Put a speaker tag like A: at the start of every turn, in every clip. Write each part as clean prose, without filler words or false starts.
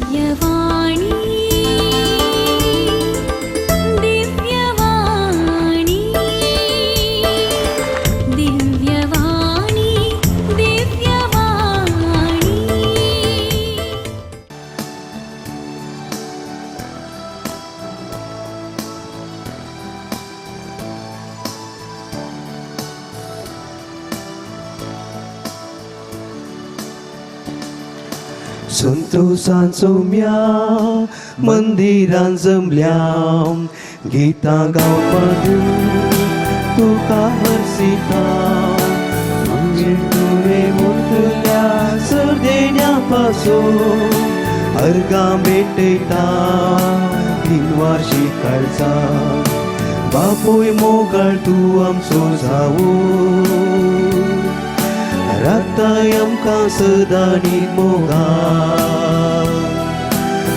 A: दिव्यवाणी, दिव्यवाणी, दिव्यवाणी, दिव्यवाणी.
B: संतोषान सोम्या मंदिरान जमल्या, गीतां गावपाक तुका हर्सिता. म्हणजे तुवें मुतल्या सर्देण्या पासून अर्गां भेटयता. तीन काळजा बापूय मोगाळ तूं आमचो जावूं, राखताय आमकां सदांनी मोगा,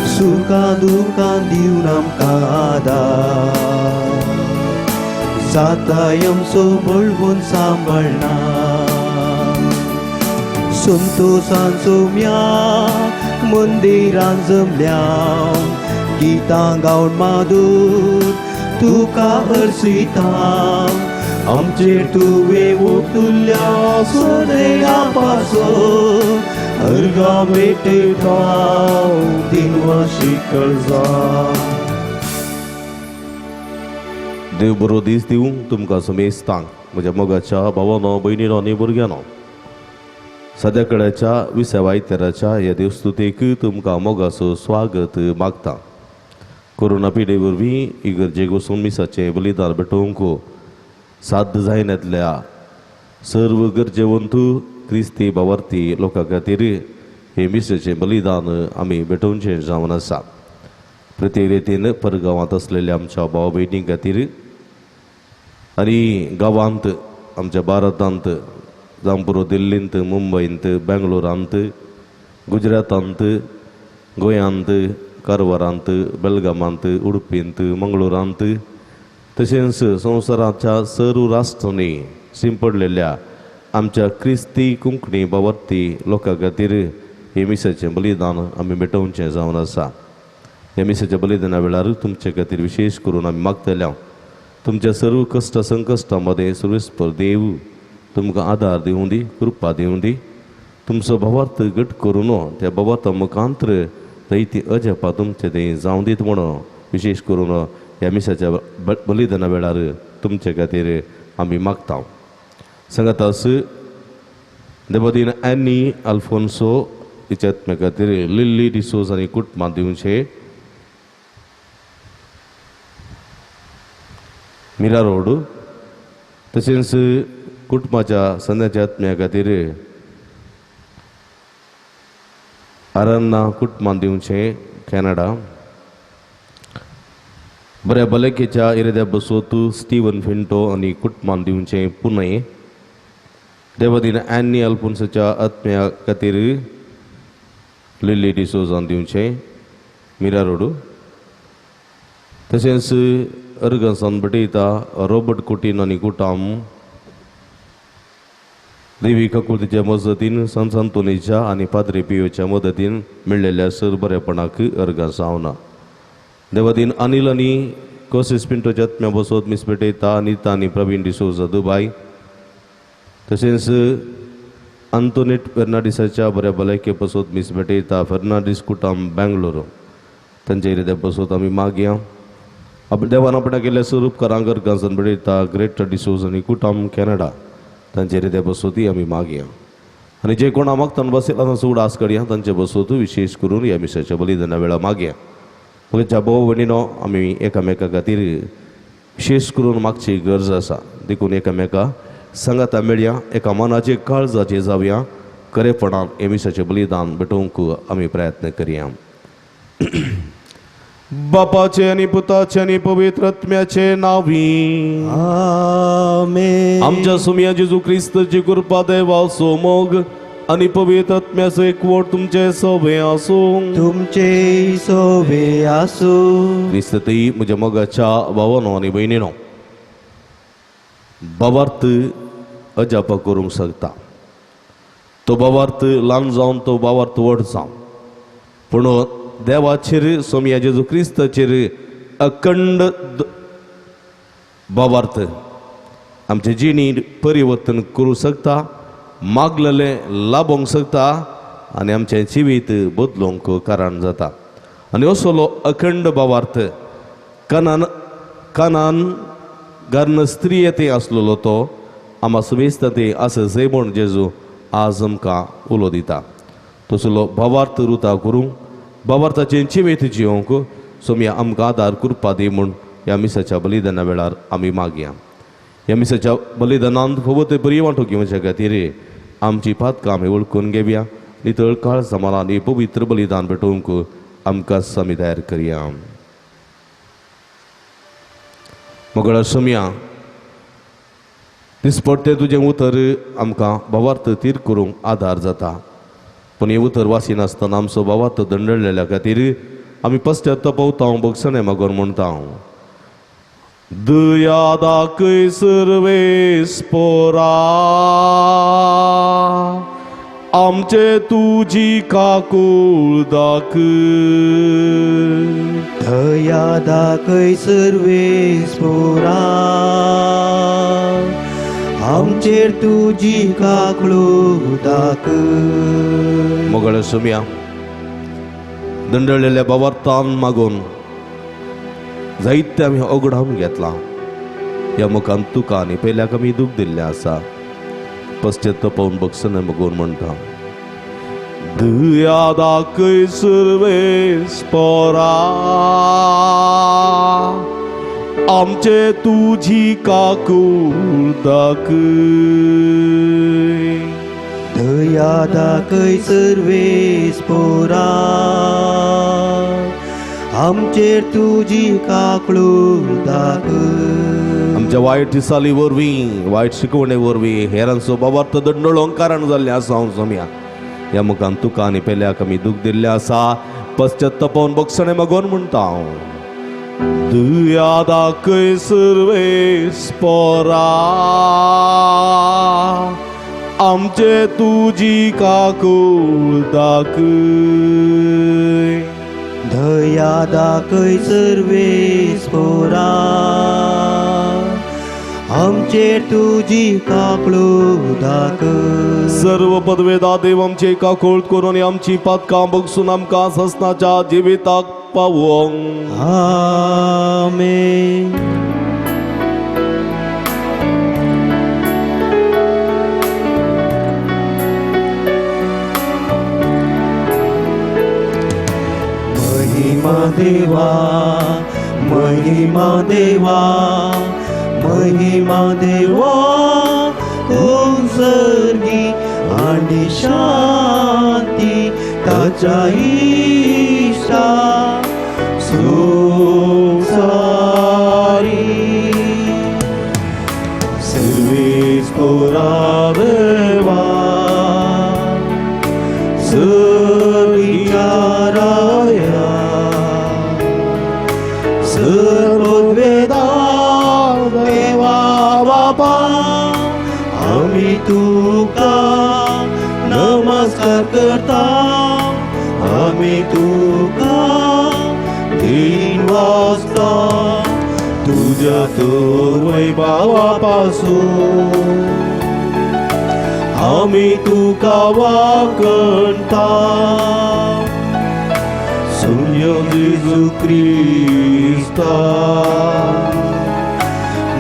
B: सुखां दुखां दिवन आमकां आदार, जाताय आमचो बळवून सांबाळना. संतोषान सोम्या मंदिरान जमल्या, गीतां गावन माधूर तुका हर्सिता. आमचेर तुवें ओतुल्या सदया पासून अर्गां भेटयता. दिनवाशी कळजा.
C: देव बरो दीस दिवं तुमकां समेस्तांक, म्हज्या मोगाच्या भावानो, भयणीनो आनी भुरग्यांनो. सद्या कडेच्या विसाव्या आयताराच्या ह्या देवस्तुतेक तुमकां मोगाचो स्वागत मागता. कोरोना पिडे वरवीं इगर्जेक वचून मिसाचें बलिदान भेटोवंक साध्य जायनातल्या सर्व गरजेवंत क्रिस्ती भावार्थी लोकां खातीर हें मिसाचें बलिदान आमी भेटोवचें जावन आसा. प्रत्येक रितीन परगांवांत आसलेल्या आमच्या भाव भयणीं खातीर आनी गांवांत, आमच्या भारतांत, जावं पुरो दिल्लींत, मुंबयंत, बेंगलोरांत, गुजरातांत, गोंयांत, कारवारांत, बेलगामांत, उडपींत, मंगळुरांत, तशेंच संवसाराच्या सर्व राष्ट्रांनी शिंपडलेल्या आमच्या क्रिस्ती कोंकणी भावार्थी लोकां खातीर हे मिसाचें बलिदान आमी भेटोवचें जावन आसा. ह्या मिसाच्या बलिदाना वेळार तुमचे खातीर विशेश करून आमी मागतले, तुमच्या सर्व कश्ट संकश्टां मदें सर्वेस्पर देव तुमकां आदार दिवं दी, कृपा दिवं दी. तुमचो भावार्थ घट करून त्या भावार्था मुखांत्र दैती अजापा तुमचे थंय जावं दीत म्हणून विशेश करून ह्या मिसाच्या बलिदाना वेळार तुमचे खातीर आमी मागता. सांगातास देवदीन एनी अल्फोन्सो हिच्या आत्म्या खातीर लिल्ली डिसोज आनी कुटुंबां दिवचे, मिरा रोड. तशेंच कुटुंबाच्या संद्याच्या आत्म्या खातीर अरन्ना कुटुंबां दिवचें, कॅनडा. बऱ्या भलायकेच्या इराद्या बसोत स्टीवन फिंटो आनी कुटुंबान दिवचें, पुणे. देवदीन एन्नी अल्फोन्साच्या आत्म्या खातीर लिल्ली डिसोजान दिवचें, मिरा रोड. तशेंच अर्गन्सान भेटयता रॉबर्ट कुटीन आनी कुटाम. देवी काकुळतीच्या मजतीन, संत अंतोनीच्या आनी पाद्री पियोच्या मदतीन मेळ्ळेल्या सर बरेपणाक अर्गां जावना. देवादीन अनिल आनी कोसिस पिंटोच्या आत्म्या बसोत मिस भेटयता अनिता आनी प्रवीण डिसोजा, दुबाय. तशेंच अंतोनेट फेर्नांडीसाच्या बऱ्या भलायके बसोत मिस भेटयता फेर्नांडीस कुटाम, बेंगलोर. तांच्या इराद्या बसोत आमी मागया. देवान आपणा केल्ल्या सर उपकारांक अर्गां भेटयता ग्रेट डिसोज आनी कुटाम, कॅनडा. तांचे हृदय बसोती आमी मागया. आनी जे कोणा मागतान बसयला तांचो उडास करया, तांचे बसोत विशेश करून ह्या मिसाच्या बलिदाना वेळा मागया. म्हज्या भाव भयणीनो, आमी एकामेका खातीर विशेश करून मागची गरज आसा. देखून एकामेका सांगाता मेळया, एका मनाचे काळजाचे जावया, खरेपणान हे मिसाचें बलिदान भेटोवंक आमी प्रयत्न करया. बापाचे आनी पुताचे आनी पवित्र आत्म्याचे नांवी
B: आमेन.
C: आमच्या सुमया जेजू क्रिस्ताची कृपा, देवाचो मोग आनी पवित्र आत्म्याचो एकवट तुमचे सवे आसूं.
B: तुमचे सोवे आसूं.
C: क्रिस्ततई म्हज्या मोगाच्या भावानो आनी भयणीनो, भावार्थ अजापा करूंक शकता. तो भावार्थ ल्हान जावन, तो भावार्थ व्हड जावं, पूण देवाचेर सोमया जेजू क्रिस्ताचेर अखंड भावार्थ आमचे जिणी परिवर्तन करूं शकता, मागलेलें लाबोवंक शकता आनी आमचें जिवीत बदलूंक कारण जाता. आनी असलो अखंड भावार्थ कनान कनान गर्न स्त्री ते आसलेलो तो आमा सुमेस्ता ते आसा जय म्हूण जेजू आज आमकां उलो दिता. तसलो भावार्थ रुता करूंक भावार्थाचें जिवीत जिवंक सोमया आमकां आदार करपा दी म्हूण ह्या मिसाच्या बलिदाना वेळार आमी मागया. ह्या मिसाच्या बलिदानांत फावो ते बरी वांटो घेवच्या खातीर आमची पातकां आमी वळखून घेवया. नितळ काळ समाला आनी पवित्र बलिदान भेटोवंक आमकां आमी तयार करया. मगळ सोमया दिसपडटें तुजें उतर आमकां भावार्थ तीर करूंक आदार जाता, पूण हें उतर वाचिनासतना आमचो भावार्थ दंडलेल्या खातीर आमी पश्चाताप भोगसणें मागून म्हणटा. दया दाखय सर्वेस पोरा आमचे तुजी काकूळ दाखय.
B: दया दाखय सर्वेस पोरा आमचेर तुजी काकळू दाखय.
C: मोगळ सोमया दंडलेल्या भावार्थान मागून जायते आमी अगडावन घेतला. ह्या मुखान तुका आनी पयल्याक आमी दूख दिल्लें आसा. पश्चातापावन बक्षणें मागून म्हणटा. दया दाखय सर्वेस पोरा आमचे तुजी काकूळ दाखय.
B: दया दाखय सर्वेस पोरा आमचेर तुजी काकळू दाखय.
C: आमच्या वायट चाली वरवीं वायट शिकवणे वरवीं हेरांचो भावार्थ दंडळोंक कारण जाल्लें आसा हांव सोमया. ह्या मुखान तुका आनी पेल्याक आमी दूख दिल्लें आसा. पश्चातापावन बक्षणें मागून म्हणटा हांव. दया दाखय सर्वेस पोरा आमचे तुजी काकूळ दाखय.
B: दया दाखय सर्वेस पोरा आमचेर तुजी काकळू दाखय.
C: सर्व पदवेदा देव आमचे काकूळ करून आमची पातकां बगसून आमकां ससनाच्या जिविताक पावोंक.
B: आमेन. महिमा देवा महिमा देवा महिमा देवा उत्सर्गी आणि शांती ताच्या इष्टा संसारी. सर्वेस पोरा देवा सर्वीच्या राया सर्ववेदा देवा बापा आमी तुका नमस्कार करता. आमी तुका दिन वाजता तुझ्या तर वैभावापासून आमी तुका वाकणता. सुन्य जेजू क्रिस्ता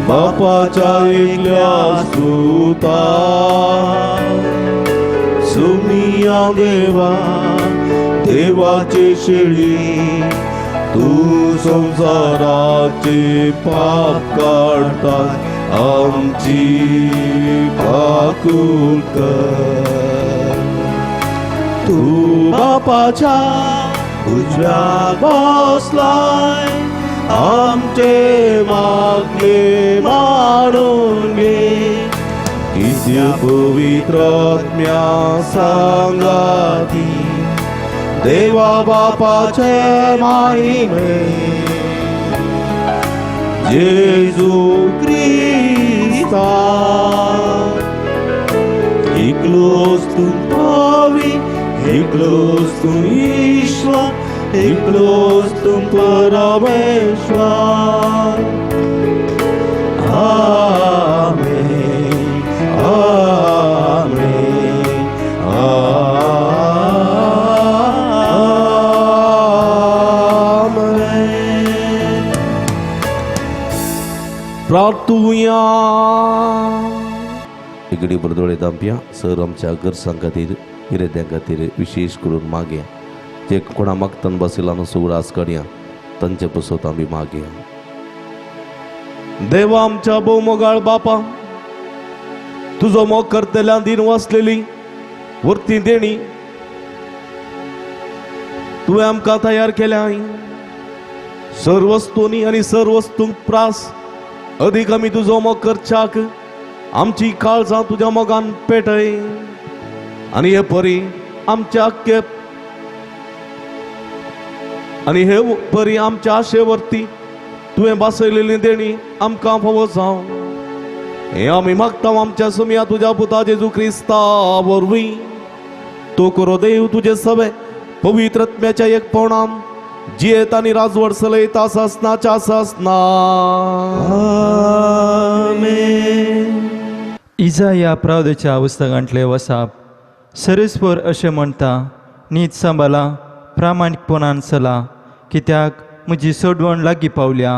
B: बापाच्या एकल्या सुता सुमिया देवा देवाचे शेळी तू संसाराचे पाप काडता आमची काकूळ कर. तू बापाच्या उजव्या बसलाय आमचे मागणे मानून घे. कित्या पवित्र आत्म्या सांगाती देवा बापाचे माहिमे जेजू क्रिस्ता एकलोच तूं पावी एकलोच तूं ईश्वर एकलोच तूं परमेश्वर. आमेन, आमेन, आमेन.
C: प्रार्थुया. इकडे बरदोळे दामप्या सर आमच्या गरजां खातीर, इरेद्यां खातीर विशेश करून मागया. जे कोणा मागतान बशिल्ला सुगडास करया, तांचे पसत आमी मागया. देवा आमच्या भोवमोगाळ बापा, तुजो मोग करतल्या दिन वाचलेली वरती देणी तुवें आमकां तयार केल्या. सर्व वस्तूंनी आनी सर्व वस्तूंक प्रास अदीक आमी तुजो मोग करच्याक आमची काळजां तुज्या मोगान पेटय आनी हे परी आमच्या आख्खे आनी हे परी आमच्या आशेवरती तुवें बसयलेली देणी आमकां फावो जावं. हें आमी मागता आमच्या सुमया तुज्या पुता जेजू क्रिस्ता वरवीं. तो करो देव तुजे सवे पवित्र आत्म्याच्या एक पवणान जियेत आनी राजवट चलयता सासनाच्या सासना.
B: आमेन.
D: इजा प्रावदेच्या पुस्तकांतले वसाप. सरेस्वर अशें म्हणटा, नीत सांबाळा, प्रामाणीकपणान चला, कित्याक म्हजी सोडवण लागीं पावल्या,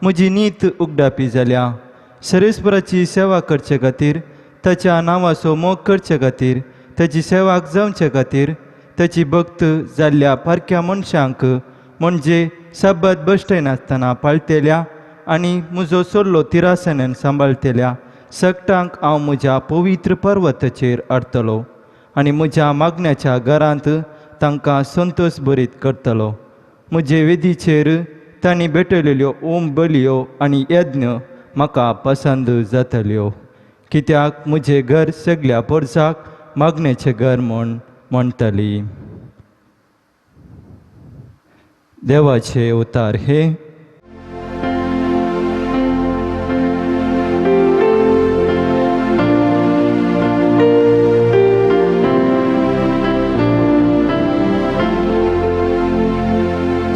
D: म्हजी नीत उगडापी जाल्या. सरेस्वराची सेवा करचे खातीर, ताच्या नांवाचो मोग करचे खातीर, ताची सेवाक जावचे खातीर, ताची भक्त जाल्ल्या पारख्या मनशांक, म्हणजे साबात बश्टयनासतना पाळटेल्या आनी म्हजो सोल्लो तिरासनेन सांबाळटेल्या सगटांक हांव म्हज्या पवित्र पर्वताचेर हाडटलो आनी म्हज्या मागण्याच्या घरांत तांकां संतोश भरीत करतलो. म्हजे वेदीचेर तांणी भेटयलेल्यो ओम बलयो आनी यज्ञ म्हाका पसंद जातल्यो, कित्याक म्हजें घर सगल्या पोरसाक मागण्याचें घर म्हूण म्हणटली. देवाचे उतार हे.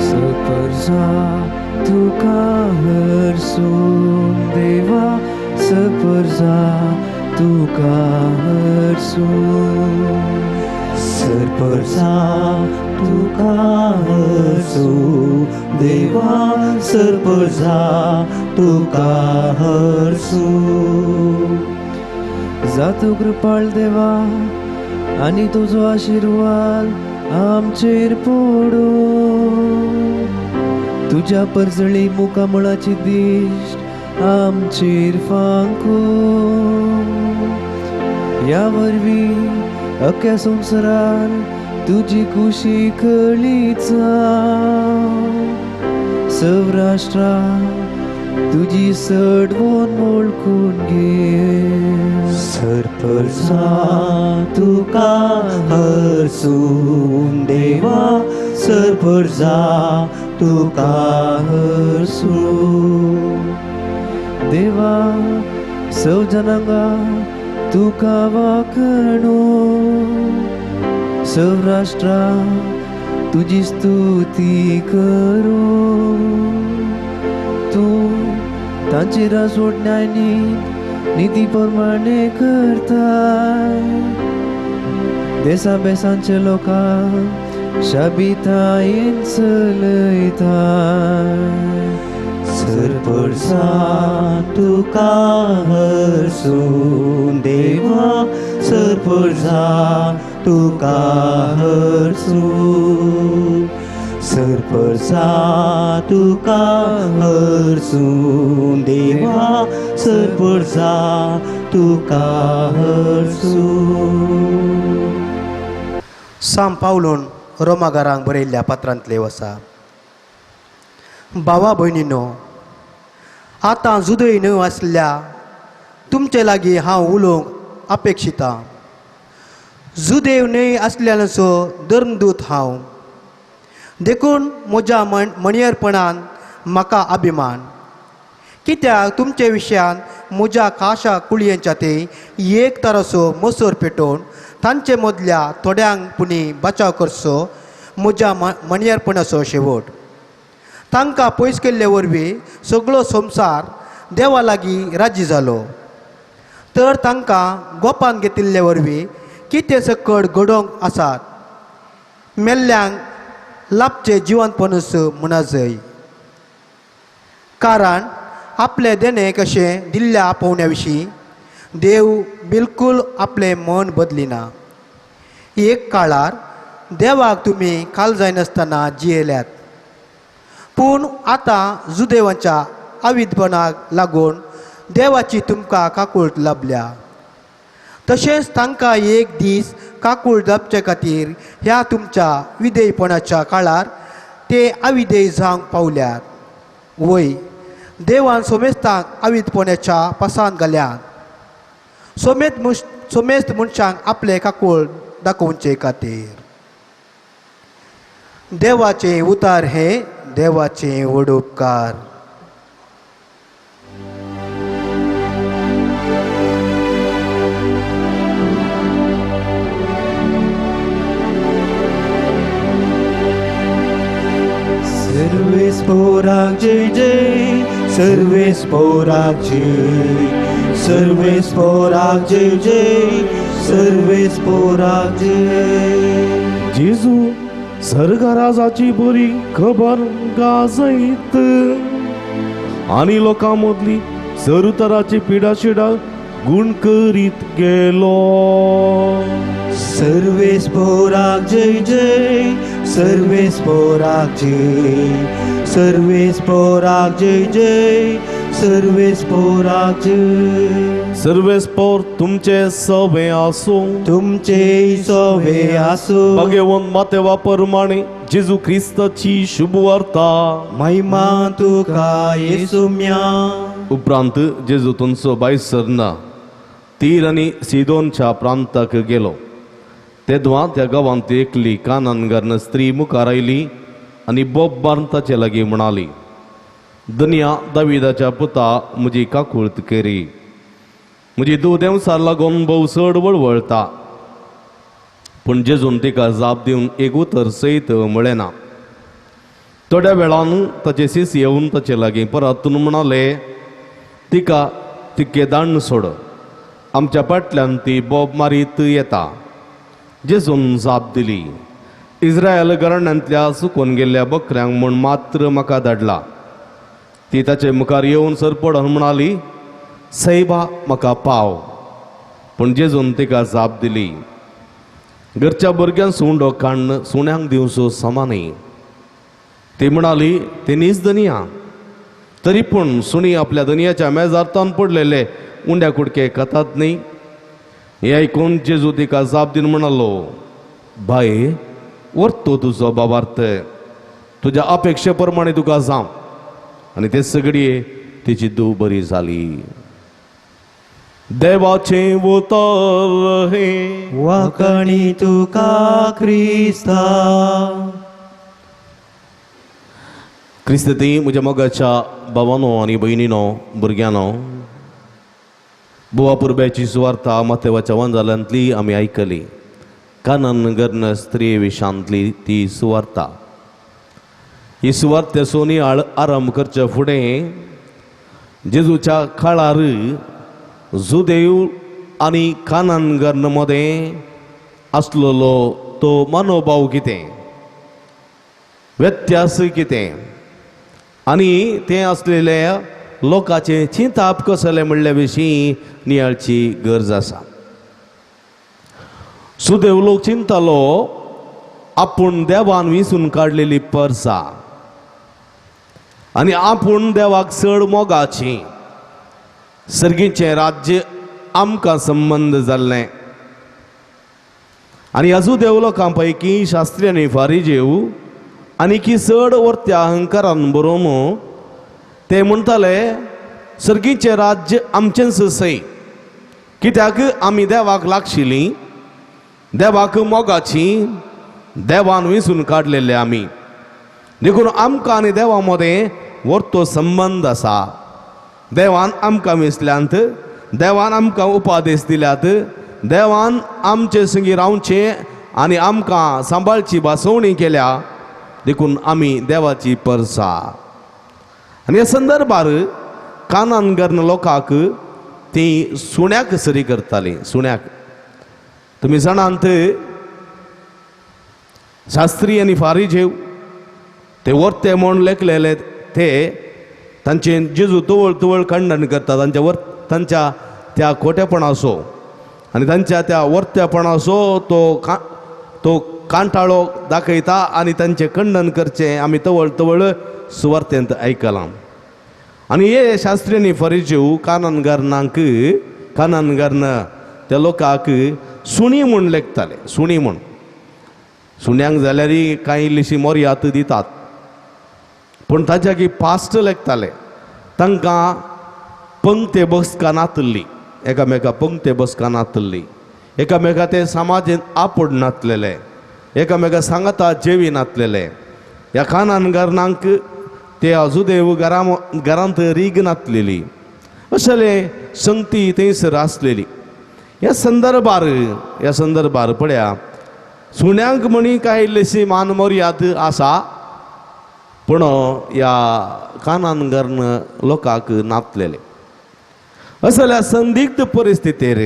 E: सपर्जा तुका हरसून देवा, सपर्जा तुका हरसून,
B: सरपरसा तुका हरसूं देवा, सरपरसा तुका हरसूं.
E: जातू कृपाळ देवा आनी तुजो आशिर्वाद आमचेर पडूं. तुज्या परजळी मुखामळाची दिश्ट आमचेर फांकूं. ह्या वरवीं अख्ख्या संवसारान तुजी खुशी कळी जावं. सौराष्ट्रा तुजी सडवण वळखून घे.
B: सरपरसा तुका हरसून देवा, सरपरसा तुका हरसूं.
E: देवा सौ जनांगा तुका वाखणू, सौराष्ट्रा तुजी स्तुती करूं. तूं तांची राजवट न्याय निती प्रमाणे करताय. देसा बेसांचे लोकांक शाबितायेन चलयताय.
B: सरपरसा तुका हरसून देवा, सरपरसा तुका हरसूं. सरपरसा तुका हरसून देवा, सरपरसा तुका हरसूं.
F: साम पावलून रोमागारांक बरयल्ल्या पत्रांतले वसा. भावा भयणीनो, आतां जुदय न्हय आसल्या तुमचे लागीं हांव उलोवंक अपेक्षितां. जुदेव न्हय आसल्याचो धर्मदूत हांव, देखून म्हज्या मणयरपणान म्हाका अभिमान, कित्याक तुमचे विशयान म्हज्या खाशा कुळयेंच्या ते एक तराचो मसर पेटोवन तांचे मदल्या थोड्यांक पुणी बचाव करचो म्हज्या मणयारपणाचो शेवट. तांकां पयस केल्ले वरवीं सगळो संवसार देवा लागीं राजी जालो. तर तांकां गोपान घेतिल्ले वरवीं कितें सकट घडोवंक आसात मेल्ल्यांक लाभचें जिवनपणूच म्हणा जय. कारण आपलें देणें कशें दिल्ल्या आपोवण्या विशीं देव बिलकूल आपलें मन बदलिना. एक काळार देवाक तुमी काल जायनासतना जियेल्यात, पूण आतां जुदेवाच्या आविदपणाक लागून देवाची तुमकां काकूळट लाबल्या. तशेंच तांकां एक दीस काकूळ लाबचे खातीर ह्या तुमच्या विधेयपणाच्या काळार ते अविधेय जावंक पावल्यात. वय, देवान सोमेस्तांक आविदपणाच्या पासांत घाल्यात, सोमेत सोमेस्त मनशांक आपले काकूळ दाखोवचे खातीर. देवाचें उतार हे देवाचें व्हड उपकार.
B: सर्वेस पोराक जय जय, सर्वेस पोराक जय, सर्वेस पोराक जय जय, सर्वेस पोराक जय.
C: जेजू सर्गराजाची बरी खबर गाजयत आनी लोकां मदली सरुतराची पिडाशिडा गुण करीत गेलो.
B: सर्वेस पोराक जय जय, सर्वेस पोराक जय, सर्वेस पोराक जय जय, सर्वेस पोराक जय.
C: सर्वेस पोर तुमचे सवे आसूं,
B: तुमचे सवे आसूं.
C: भगवंत मातेवा परमाणे जेजू क्रिस्ताची शुभ वार्ता.
B: महिमा तुका येसुम्या.
C: उपरांत जेजू तुमचो बायस सरना तीर आनी सिदोनच्या प्रांताक गेलो. तेदवा त्या गांवांत एकली कानानगरन स्त्री मुखार आयली आनी बोब बारून ताचे लागीं म्हणाली, दनया दाविदाच्या पुता, म्हजी काकूळत केरी, म्हजी धूव देंवसार लागून भोव चड वळवळटा. पूण जेजून तिका जाप दिवन एक उतर सयत म्हळें ना. थोड्या वेळान ताचे शिस येवन ताचे लागीं परतून म्हणाले, तिका तिके दाण्ण सोड, आमच्या फाटल्यान ती बोब मारीत येता. जेजून जाप दिली, इस्रायल घराण्यांतल्या सुकून गेल्ल्या बकऱ्यांक म्हूण मात्र म्हाका धाडला. ती ताचे मुखार येवन सरपडून म्हणाली, सैबा म्हाका पाव. पूण जेजून तिका जाप दिली, घरच्या भुरग्यांक सुंडो काडून सुण्यांक दिवचो समा न्ही. ती म्हणाली, तेनीच दनया, तरी पूण सुणी आपल्या दनयाच्या मेजार तान पडलेले उंड्या कुडके खातात न्ही. हें आयकून जेजू तिका जाप दिवन म्हणालो, बाये, व्हरतो तुजो बाबार्थ, तुज्या अपेक्षे प्रमाणे तुका जावं. आनी ते सगळी तिची धूव बरी जाली. देवाचें उतर हें.
B: वाकणी तुका क्रिस्ता.
C: क्रिस्ती म्हज्या मोगाच्या भावानो आनी भयणीनो, भुरग्यांनो, बुवा पुरब्याची सुवार्ता माथेवाच्या वंजालांतली आमी आयकली. कानन गर्न स्त्री विशांतली ती सुवार्ता. ही सुवार्ते सोनी आरंभ करचे फुडें जेजूच्या काळार जुदेव आनी कानन गर्न मदें आसलेलो तो मनोभाव कितें, व्यत्यास कितें आनी तें आसलेल्या लोकांचें चिंताप कसलें म्हणल्या विशीं नियाळची गरज आसा. सुदेव लोक चिंतालो आपूण देवान विसून काडलेली परसा आनी आपूण देवाक चड मोगाची, सर्गीचें राज्य आमकां संबंद जाल्लें. आनी अजुदेव लोकां पैकी शास्त्री आनी फारिजेव आनी की चड वर्त्या अहंकारान बरोवन ते म्हणटाले, सर्गीचें राज्य आमचेंच सय, कित्याक आमी देवाक लागशिल्लीं, देवाक मोगाची, देवान विसून काडलेले आमी, देखून आमकां आनी देवा मदें वर्तो संबंद आसा. देवान आमकां विसल्यांत, देवान आमकां उपादेश दिल्यात, देवान आमचे संगी रावचें आनी आमकां सांबाळची भासवणी केल्या देखून आमी देवाची परसा. आनी ह्या संदर्भार कानान गर्न लोकांक ती सुण्याक सरी करताली. सुण्याक तुमी जाणांत शास्त्री आनी फारीजेव ते वर्ते म्हूण लेखलेले ते तांचे जेजू तवळ तवळ खंडन करता तांच्या वर तांच्या त्या खोटेपणाचो आनी तांच्या त्या वर्तेपणाचो तो कांटाळो दाखयता आनी तांचें खंडन करचें आमी तवळ तवळ सुवार्तेंत आयकलां. आनी हे शास्त्री आनी फरिजेव काननगरनांक काननगरन त्या लोकांक सुणी म्हूण लेखताले. सुणी म्हूण सुण्यांक जाल्यार कांय इल्लीशी मोर्यात दितात पूण ताच्या पास्ट लेखताले. तांकां पंक्ते बसका नातल्ली, एकामेका पंक्ते बसका नातल्ली, एकामेका ते समाजेंत आपोड नातलेले, एकामेका सांगाता जेवी नातलेले. ह्या कानानगरनांक ते अजुदेव घरा घरांत रीग नातलेली असले संगती थंयसर आसलेली. ह्या संदर्भार पळया सुण्यांक म्हणी कांय इल्लीशी मान मर्याद आसा पूण ह्या कानानगरन लोकांक नातलेले. असल्या संदिग्ध परिस्थितीर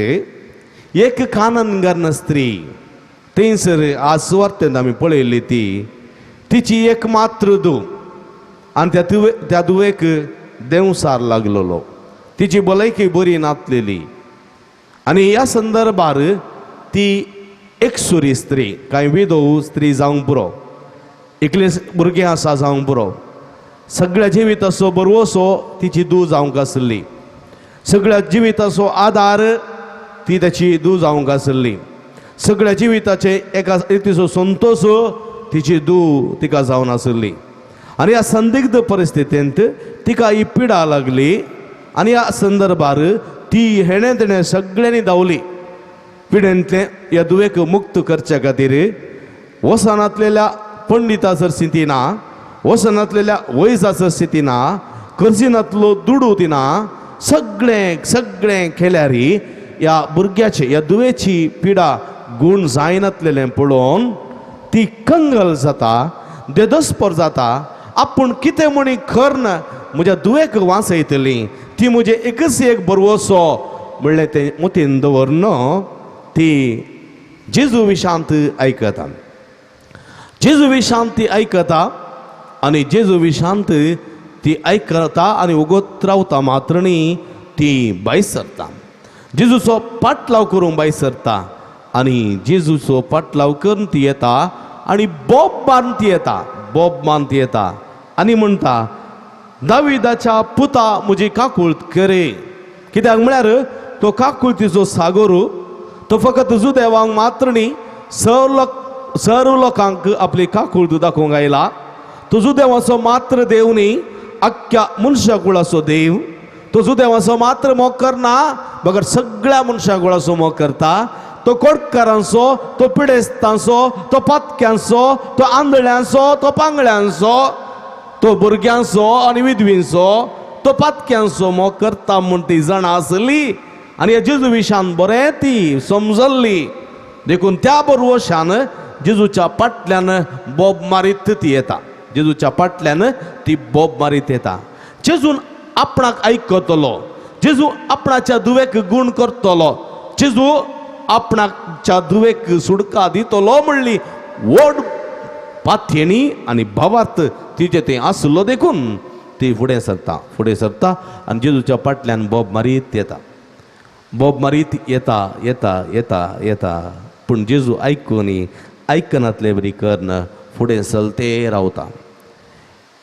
C: एक काननगरन स्त्री थंयसर आज सुवार्तेंत आमी पळयल्ली ती तिची एक मात्र धूव आनी त्या धुवेक देंवसार लागलेलो, तिची भलायकी बरी नातलेली. आनी ह्या संदर्भार ती एकसुरी स्त्री, कांय विधव स्त्री जावंक पुरो, एकले भुरगें आसा जावंक पुरो, सगळ्या जिविताचो बरवसो तिची धूव जावंक आसली, सगळ्या जिविताचो आदार ती ताची धूव जावंक आसली, सगळ्या जिविताचे एका रितीचो संतोश तिची धूव तिका जावन आसली. आनी ह्या संदिग्ध परिस्थितींत तिका ही पिडा लागली आनी ह्या संदर्भार ती हेणें तेणें सगळ्यांनी धांवली पिडेंतलें ह्या धुवेक मुक्त करच्या खातीर. वसनांतलेल्या पंडिता सरशी ना, वसनांतलेल्या वैजा सरशी ना, कर्जिनांतलो दुडू तिना, सगळें सगळें केल्यार ह्या भुरग्याचे ह्या धुवेची पिडा गूण जायनातलेलें पळोवन ती कंगल जाता, देदस्पर जाता. आपूण कितें म्हणी करन म्हज्या धुवेक वांचयतली, ती म्हजे एकच एक बरवसो म्हणलें तें मतीन दवरन ती जेजू विशांत आयकता. जेजू विशांत ती आयकता आनी जेजू विशांत ती आयकता आनी उगत रावता मात्र न्ही ती भायर सरता, जेजूचो पाटलाव करूंक भायर सरता आनी जेजूचो पाटलाव करून ती येता आनी बोब मारून ती येता, बोब मारून ती येता आनी म्हणटा, दाविदाच्या पुता म्हजी काकूळत करे. कित्याक म्हळ्यार तो काकुळतीचो सागोर तो फकत जुदेवांक मात्र न्ही सर्व लोकांक आपली काकूळत दाखोवंक आयला. तो जुदेवाचो मात्र देव न्ही, अख्ख्या मनशाकुळाचो देव. तो जुदेवाचो मात्र मोग करना बगर सगळ्या मनशाकुळाचो मोग करता. तो कोटकारांचो, तो पिडेस्तांचो, तो पातक्यांचो, तो आंधळ्यांचो, तो पांगळ्यांचो, तो भुरग्यांचो आनी विधवींचो, तो पातक्यांचो मोग करता म्हूण ती जाणा आसली आनी ह्या जेजू विशान बरें ती समजल्ली. देखून त्या बरवशान जेजूच्या फाटल्यान बोब मारीत ती येता, जेजूच्या फाटल्यान ती बोब मारीत येता. जेजून आपणाक आयकतलो, जेजू आपणाच्या धुवेक गूण करतलो, जेजू आपणाच्या धुवेक सुडका दितलो म्हणली व्हड पाथेणी आनी भावार्थ तिचे थंय आसलो. देखून ती फुडें सरता, फुडें सरता आनी जेजूच्या फाटल्यान बोब मारीत येता, बोब मारीत येता येता येता येता. पूण जेजू आयकून आयकनातले बरी करन फुडें चलते रावता.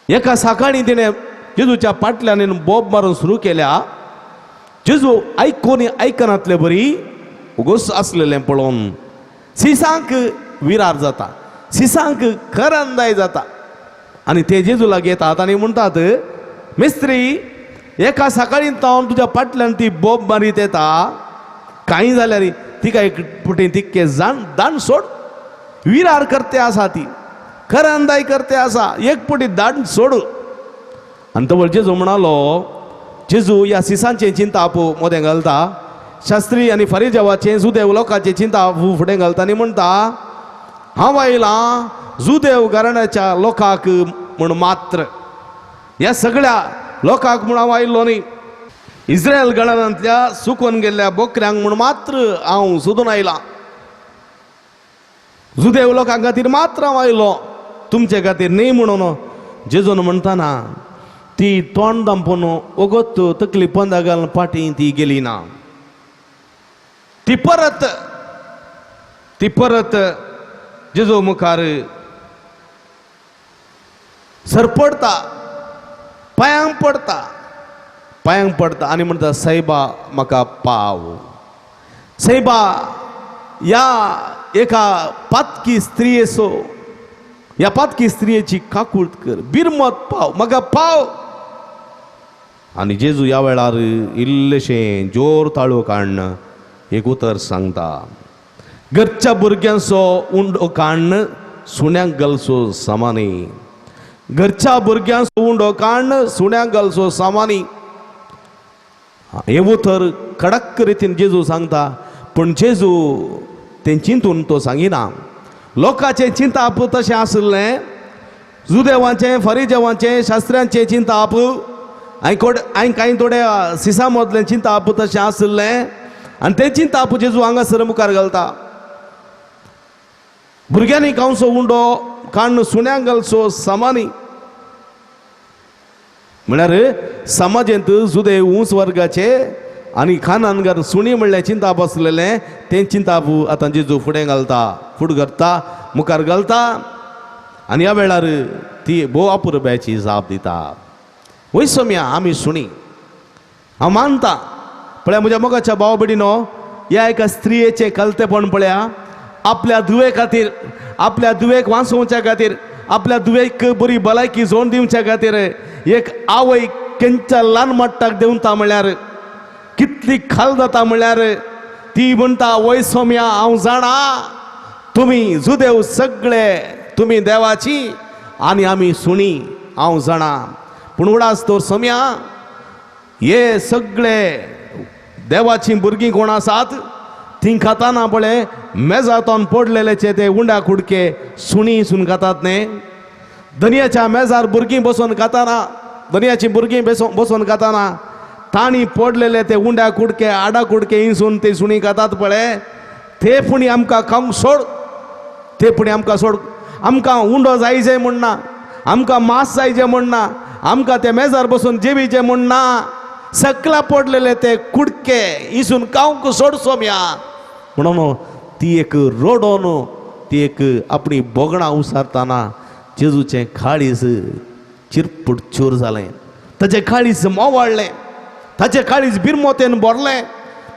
C: एका सकाळीं तिणें जेजूच्या फाटल्यान बोब मारून सुरू केल्या. जेजू आयकून आयकनातले बरी उगोस आसलेलें पळोवन सिसांक विरार जाता, सिसांक करंदाय जाता आनी ते जेजू लागीं येतात आनी म्हणटात, मिस्त्री एका सकाळीं तावन तुज्या फाटल्यान ती बोब मारीत येता, कांय जाल्यार तिका एक पुटी तिक्के जाण दाण सोड, विरार करते आसा, ती करंदाय करते आसा, एक पुटी दाण सोड. आनी तो जेजू म्हणालो, जेजू ह्या सिसांचें चिंताप मोदें घालता, शास्त्री आनी फरिजवाचें जुदेव लोकांचें चिंताप फुडें घालता आनी म्हणटा, हांव आयलां जुदेव घराण्याच्या लोकांक म्हूण मात्र, ह्या सगळ्या लोकांक म्हूण हांव आयिल्लो न्ही, इस्रायल घराण्यांतल्या सुकून गेल्ल्या बोकऱ्यांक म्हूण मात्र हांव सोदून आयलां। जुदेव लोकां खातीर मात्र हांव आयलो, तुमचे खातीर न्ही म्हणून जेजून म्हणटाना ती तोंड दांपून ओगोत तकली पंदा घालून फाटीं ती गेली ना। ती परत जेजू मुखार सरपडता, पांयांक पडता, पांयांक पडता आनी म्हणटा, सायबा म्हाका पाव। सायबा ह्या एका पातकी स्त्रियेचो, ह्या पातकी स्त्रियेची काकूळत कर, बिरमत पाव, म्हाका पाव। आनी जेजू ह्या वेळार इल्लेशें जोर ताळो काडून एक उतर सांगता, घरच्या भुरग्यांचो उंडो काडून सुण्यांक घालचो सामानी, घरच्या भुरग्यांचो उंडो काडून सुण्यांक घालचो सामानी। हें उतर कडक रितीन जेजू सांगता, पूण जेजू तें चिंतून तो सांगिना। लोकांचें चिंताप तशें आशिल्लें, जुदेवांचें, फरिजेवांचें, शास्त्र्यांचें चिंताप, हांवें कांय थोड्या सिसा मदलें चिंताप तशें आशिल्लें आनी तें चिंताप जेजू हांगासर मुखार घालता। भुरग्यांनी खावचो उंडो काडून सुण्यांक घालचो सामानी, म्हळ्यार समाजेंत जुदेव ऊंच वर्गाचे आनी खानानगर सुणी म्हणल्यार चिंताप आसलेलें तें चिंताप आतां जेजू फुडें घालता, फुड करता, मुखार घालता आनी ह्या वेळार ती भोव अपुरबायेची जाप दिता, वय सोम्या आमी सुणी। हांव मानता पळया म्हज्या मोगाच्या भाव भयणीनो, ह्या एका स्त्रियेचें कलतेपण पळया, आपल्या धुवे खातीर, आपल्या धुवेक वांचोवच्या खातीर, आपल्या धुवेक बरी भलायकी जोड दिवच्या खातीर एक आवय केंच्या ल्हान मट्टाक देंवता म्हळ्यार कितली खाल जाता म्हळ्यार ती म्हणटा, वय सोम्या हांव जाणा तुमी जुदेव सगळे तुमी देवाची आनी आमी सुणी, हांव जाणा, पूण उडास तर सोम्या हे सगळे देवाची भुरगीं कोण आसात ती खाताना पळय मेजातोन पडलेलेचे ते उंडा कुडके सुणी सून खातात न्ही, दनयाच्या मेजार भुरगीं बसून खाताना, दनयाची भुरगीं बसून खाताना तांणी पडलेले ते उंडा कुडके आडा कुडके इंसून ते सुणी खातात पळय, ते पुणी आमकां खावंक सोड, ते पुणी आमकां सोड, आमकां उंडो जाय जाय म्हण ना, आमकां मांस जाय जाय म्हण ना, आमकां ते मेजार बसून जेवीचे म्हण ना, सकला पडलेले ते कुडके इसून खावंक सोड सोम्या म्हणून ती एक रोडोन ती एक आपली बोगणां उसारतना जेजूचें काळीज चिरपूट चूर जालें, ताचें काळीज मोवाळ्ळें, ताचें काळीज बिरमोतेन भरलें,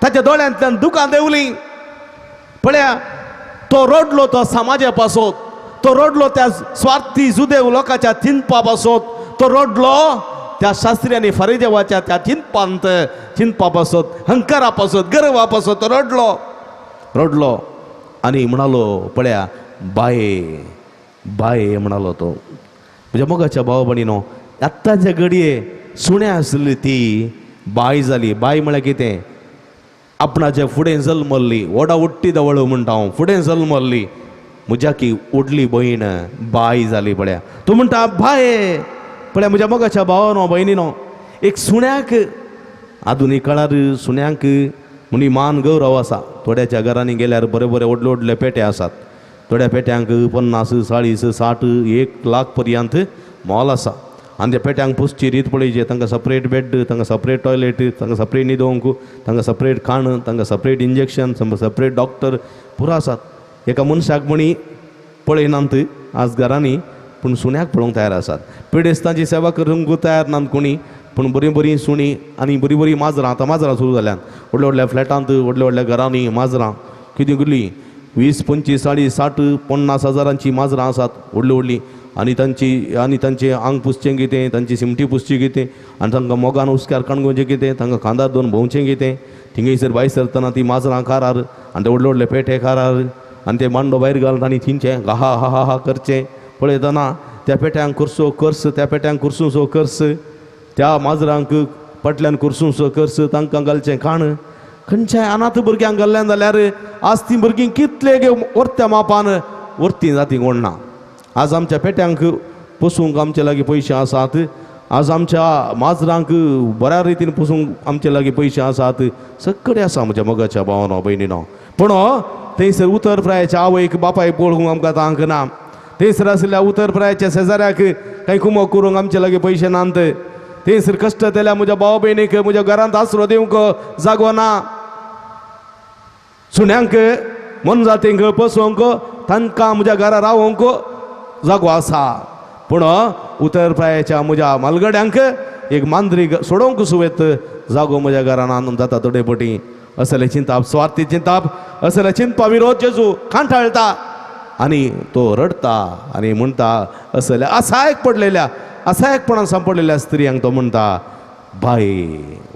C: ताच्या दोळ्यांतल्यान दुकां देंवलीं। पळया तो रडलो तो समाजा पासत, तो रडलो त्या स्वार्थी जुदेव लोकांच्या चिंतपा पासत, तो रडलो त्या शास्त्री आनी फरिजेवाच्या त्या चिंतपांत, चिंतपा पासत, हंकारा पासत, गर्वा पासत तो रडलो, रडलो आनी म्हणालो, पळया बाये बाये म्हणालो तो। म्हज्या मोगाच्या भाव भयणीनो, आत्ताच्या घडये सुण्या आसली ती बाय जाली। बाय म्हळ्यार कितें, आपणाचे फुडें जल्मल्ली, वडा उट्टी दवळ म्हणटा हांव, फुडें जल्मल्ली म्हज्या की व्हडली भयण बाय जाली। पळया तूं म्हणटा बाये, पळया म्हज्या मोगाच्या भावानो भयणीनो, एक सुण्याक आधुनीक काळार सुण्यांक म्हणी मान गौरव आसा। थोड्याच्या घरांनी गेल्यार बरे बरे व्हडले व्हडले पेटे आसात, थोड्या पेट्यांक 50, 40, 60, 1 लाख पर्यंत मोल आसा आनी त्या पेट्यांक पुसची रीत पळयची, तांकां सपरेट बेड, तांकां सपरेट टॉयलेट, तांकां सपरेट न्हिदोवंक, तांकां सपरेट खाण, तांकां सपरेट इंजेक्शन, सपरेट डॉक्टर पुरो आसात। एका मनशाक म्हणी पळयनात आज घरांनी, पूण सुण्याक पळोवंक तयार आसात। पिडेस्तांची सेवा करूंक तयार नात कोणी, पूण बरीं बरीं सुणीं आनी बरीं बरीं माजरां, आतां माजरां सुरू जाल्यात व्हडल्या व्हडल्या फ्लॅटांत, व्हडल्या व्हडल्या घरांनी माजरां कितें केली 20, 25, 40, 60, 50 हजारांची माजरां आसात व्हडलीं व्हडलीं, आनी तांची आनी तांचें आंग पुसचें कितें, तांची सिमटी पुसची कितें, आनी तांकां मोगान हुस्क्यार काणगोवचें कितें, तांकां खांदार दोन भोंवचें कितें, थिंगसर भायर सरतना ती माजरां कारार आनी ते व्हडले व्हडले पेटे कारार आनी ते मांडो भायर घालता आनी थिंचें हा हा हा हा करचें पळयतना त्या पेट्यांक करसो कर्स, त्या पेट्यांक करसूंसो कर्स, त्या माजरांक फाटल्यान करसूंसो कर्स, तांकां घालचें खाण। खंयच्याय अनाथ भुरग्यांक घाल्ल्यान जाल्यार आज तीं भुरगीं कितले वरत्या मापान वरती जाती कोण ना. आज आमच्या पेट्यांक पोसूंक आमचे लागीं पयशे आसात, आज आमच्या माजरांक बऱ्या रितीन पोसूंक आमचे लागीं पयशे आसात, सगळे आसा म्हज्या मोगाच्या भावानो भयणीनो. पूण थंयसर उतर प्रायाच्या आवयक बापायक पळोवंक आमकां तांक ना. थंयसर आशिल्ल्या उतर प्रायाच्या शेजाऱ्याक कांय कुमक करूंक आमचे लागीं पयशे नात. थंयसर कश्ट जाल्या म्हज्या भाव भयणीक म्हज्या घरांत आसरो दिवंक जागो ना. सुण्यांक मोनजातींक पोसोवंक तांकां म्हज्या घरा रावोवंक जागो आसा, पूण उतर प्रायाच्या म्हज्या मालगड्यांक एक मांद्री सोडोवंक सुवेत जागो म्हज्या घरान आनंद जाता थोडे पटी. असलें चिंताप, स्वार्थी चिंताप, असलें चिंतपा विरोध जेजू कांठाळटा आनी तो रडटा आनी म्हणटा असल्या असायक पडलेल्या असायकपणान सांपडलेल्या स्त्रियांक तो म्हणटा, बाय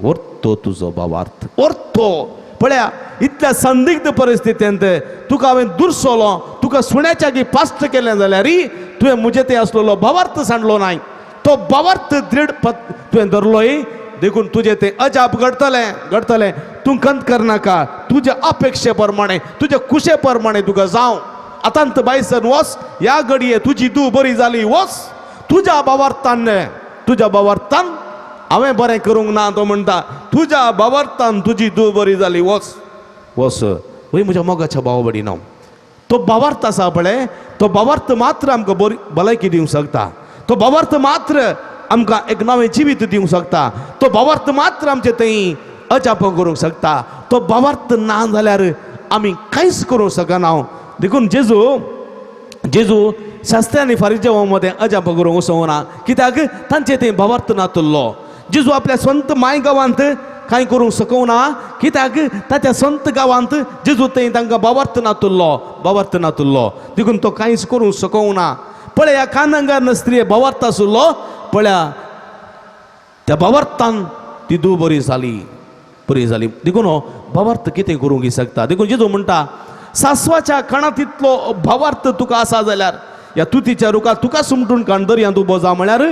C: व्हरतो तुजो भावार्थ, व्हरतो. पळया इतल्या संदिग्ध परिस्थितींत तुका हांवें दुरसलो, तुका सुण्याच्या गी पास्ट केलें जाल्यार तुवें म्हजे ते आसलेलो भावार्थ सांडलो नाय, तो भावार्थ दृढ तुवें धरलोय, देखून तुजें तें अजाप घडतलें घडतलें. तूं खंत करनाका, तुज्या अपेक्षे प्रमाणे तुज्या कुशे प्रमाणे तुका जावं. आतांत बायसन वच, ह्या घडये तुजी धूव बरी जाली, वच तुज्या भावार्थान, तुज्या भावार्थान हांवें बरें करूंक ना. तो म्हणटा तुज्या भावार्थान तुजी धूव बरी जाली, वच वच. वय म्हज्या मोगाच्या भाव भयणीनो, तो भावार्थ आसा पळय, तो भावार्थ मात्र आमकां बरी भलायकी दिवंक शकता, तो भावार्थ मात्र आमकां एक नवें जिवीत दिवंक शकता, तो भावार्थ मात्र आमचे थंय अजाप करूंक शकता. तो भावार्थ ना जाल्यार आमी कांयच करूंक शकना. देखून जेजू जेजू शास्त्र्यांनी आनी फारिजेवां मदें अजाप करूंक वचोंक कित्याक तांचे थंय भावार्थ नातुल्लो. जेजू आपल्या स्वंत माय गांवांत कांय करूंक शकना कित्याक ताच्या संत गांवांत जेजू थंय तांकां भावार्थ नातुल्लो, भावार्थ नातुल्लो, देखून तो कांयच करूंक शकना. पळया कानंगार स्त्रिये भावार्थ आशिल्लो, पळया त्या भावार्थान ती धूव बरी जाली, बरी जाली. देखून हो भावार्थ कितें करूंक शकता. देखून जेजू म्हणटा सासवाच्या कणात इतलो भावार्थ तुका आसा जाल्यार ह्या तुतीच्या रुखार तुका सुमटून काण दर्यांत उबो जा म्हळ्यार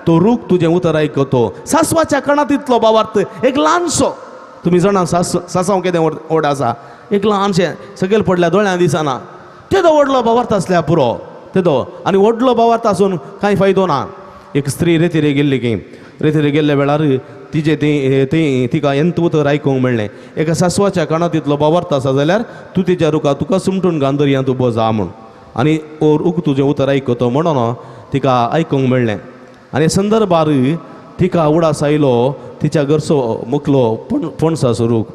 C: तो रूख तुजें उतर आयकतो. सासवाच्या कणात इतलो भावार्थ, एक ल्हानसो, तुमी जाणा सासांव केदें व्हड आसा, एक ल्हानशें सकयल पडल्या दोळ्यां दिसना, तेदो व्हडलो भावार्थ आसल्यार पुरो तेदो. आनी व्हडलो भावार्थ आसून कांय फायदो ना. एक स्त्री रेतीरे गेल्ली की रेतीरे गेल्ल्या वेळार तिजे ती तिका एंत उतर आयकूंक मेळ्ळें, एका सासवाच्या कानांत इतलो भावार्थ आसा जाल्यार तूं तिच्या रुखा तुका सुमटून घान दर्यांत उबो जा म्हूण, आनी ओ रूख तुजें उतर आयकतो म्हणून तिका आयकूंक मेळ्ळें. आनी संदर्भार तिका उडास आयलो तिच्या घरचो मुकलो पणसाचो रूख,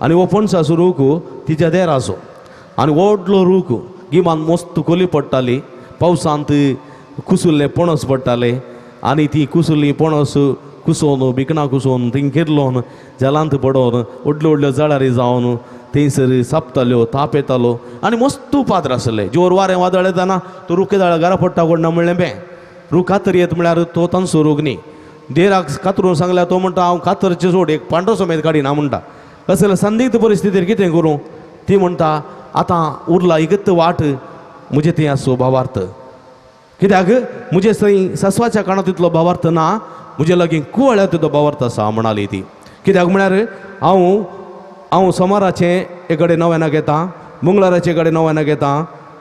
C: आनी हो पणसाचो रूख तिच्या देराचो, आनी व्हडलो रूख, गिमान मस्त कोली पडटाली, पावसांत कुसुल्ले पणस पडटाले, आनी ती कुसुल्ली पणस कुसोवन भिकणां कुसोवन थंय किरलोन जलांत पडोवन व्हडल्यो व्हडल्यो जळारी जावन थंयसर सापताल्यो, ताप येतालो आनी मस्त उपाद्र आसले. जोर वारें वादळ येताना तो रूख केदाळ घरा पडटा कोण ना म्हणलें बें रूख कातर येत म्हळ्यार तो तांचो रूख न्ही. देराक कातरून सांगल्यार तो म्हणटा हांव कातरचें सोड एक पांढरो समेत काडिना म्हणटा. असले संदिग्ध परिस्थितीर कितें करूं? ती म्हणटा आतां उरला एकच वाट म्हजे थंय आसो भावार्थ, कित्याक म्हजे थंय सासवाच्या काणांत तितलो भावार्थ ना, म्हजे लागीं कुवळ्या तितलो भावार्थ आसा म्हणाली ती. कित्याक म्हळ्यार हांव हांव सोमाराचें एक कडेन नव्यानाक येता, मंगळाराचे कडेन नव्यानाक येता,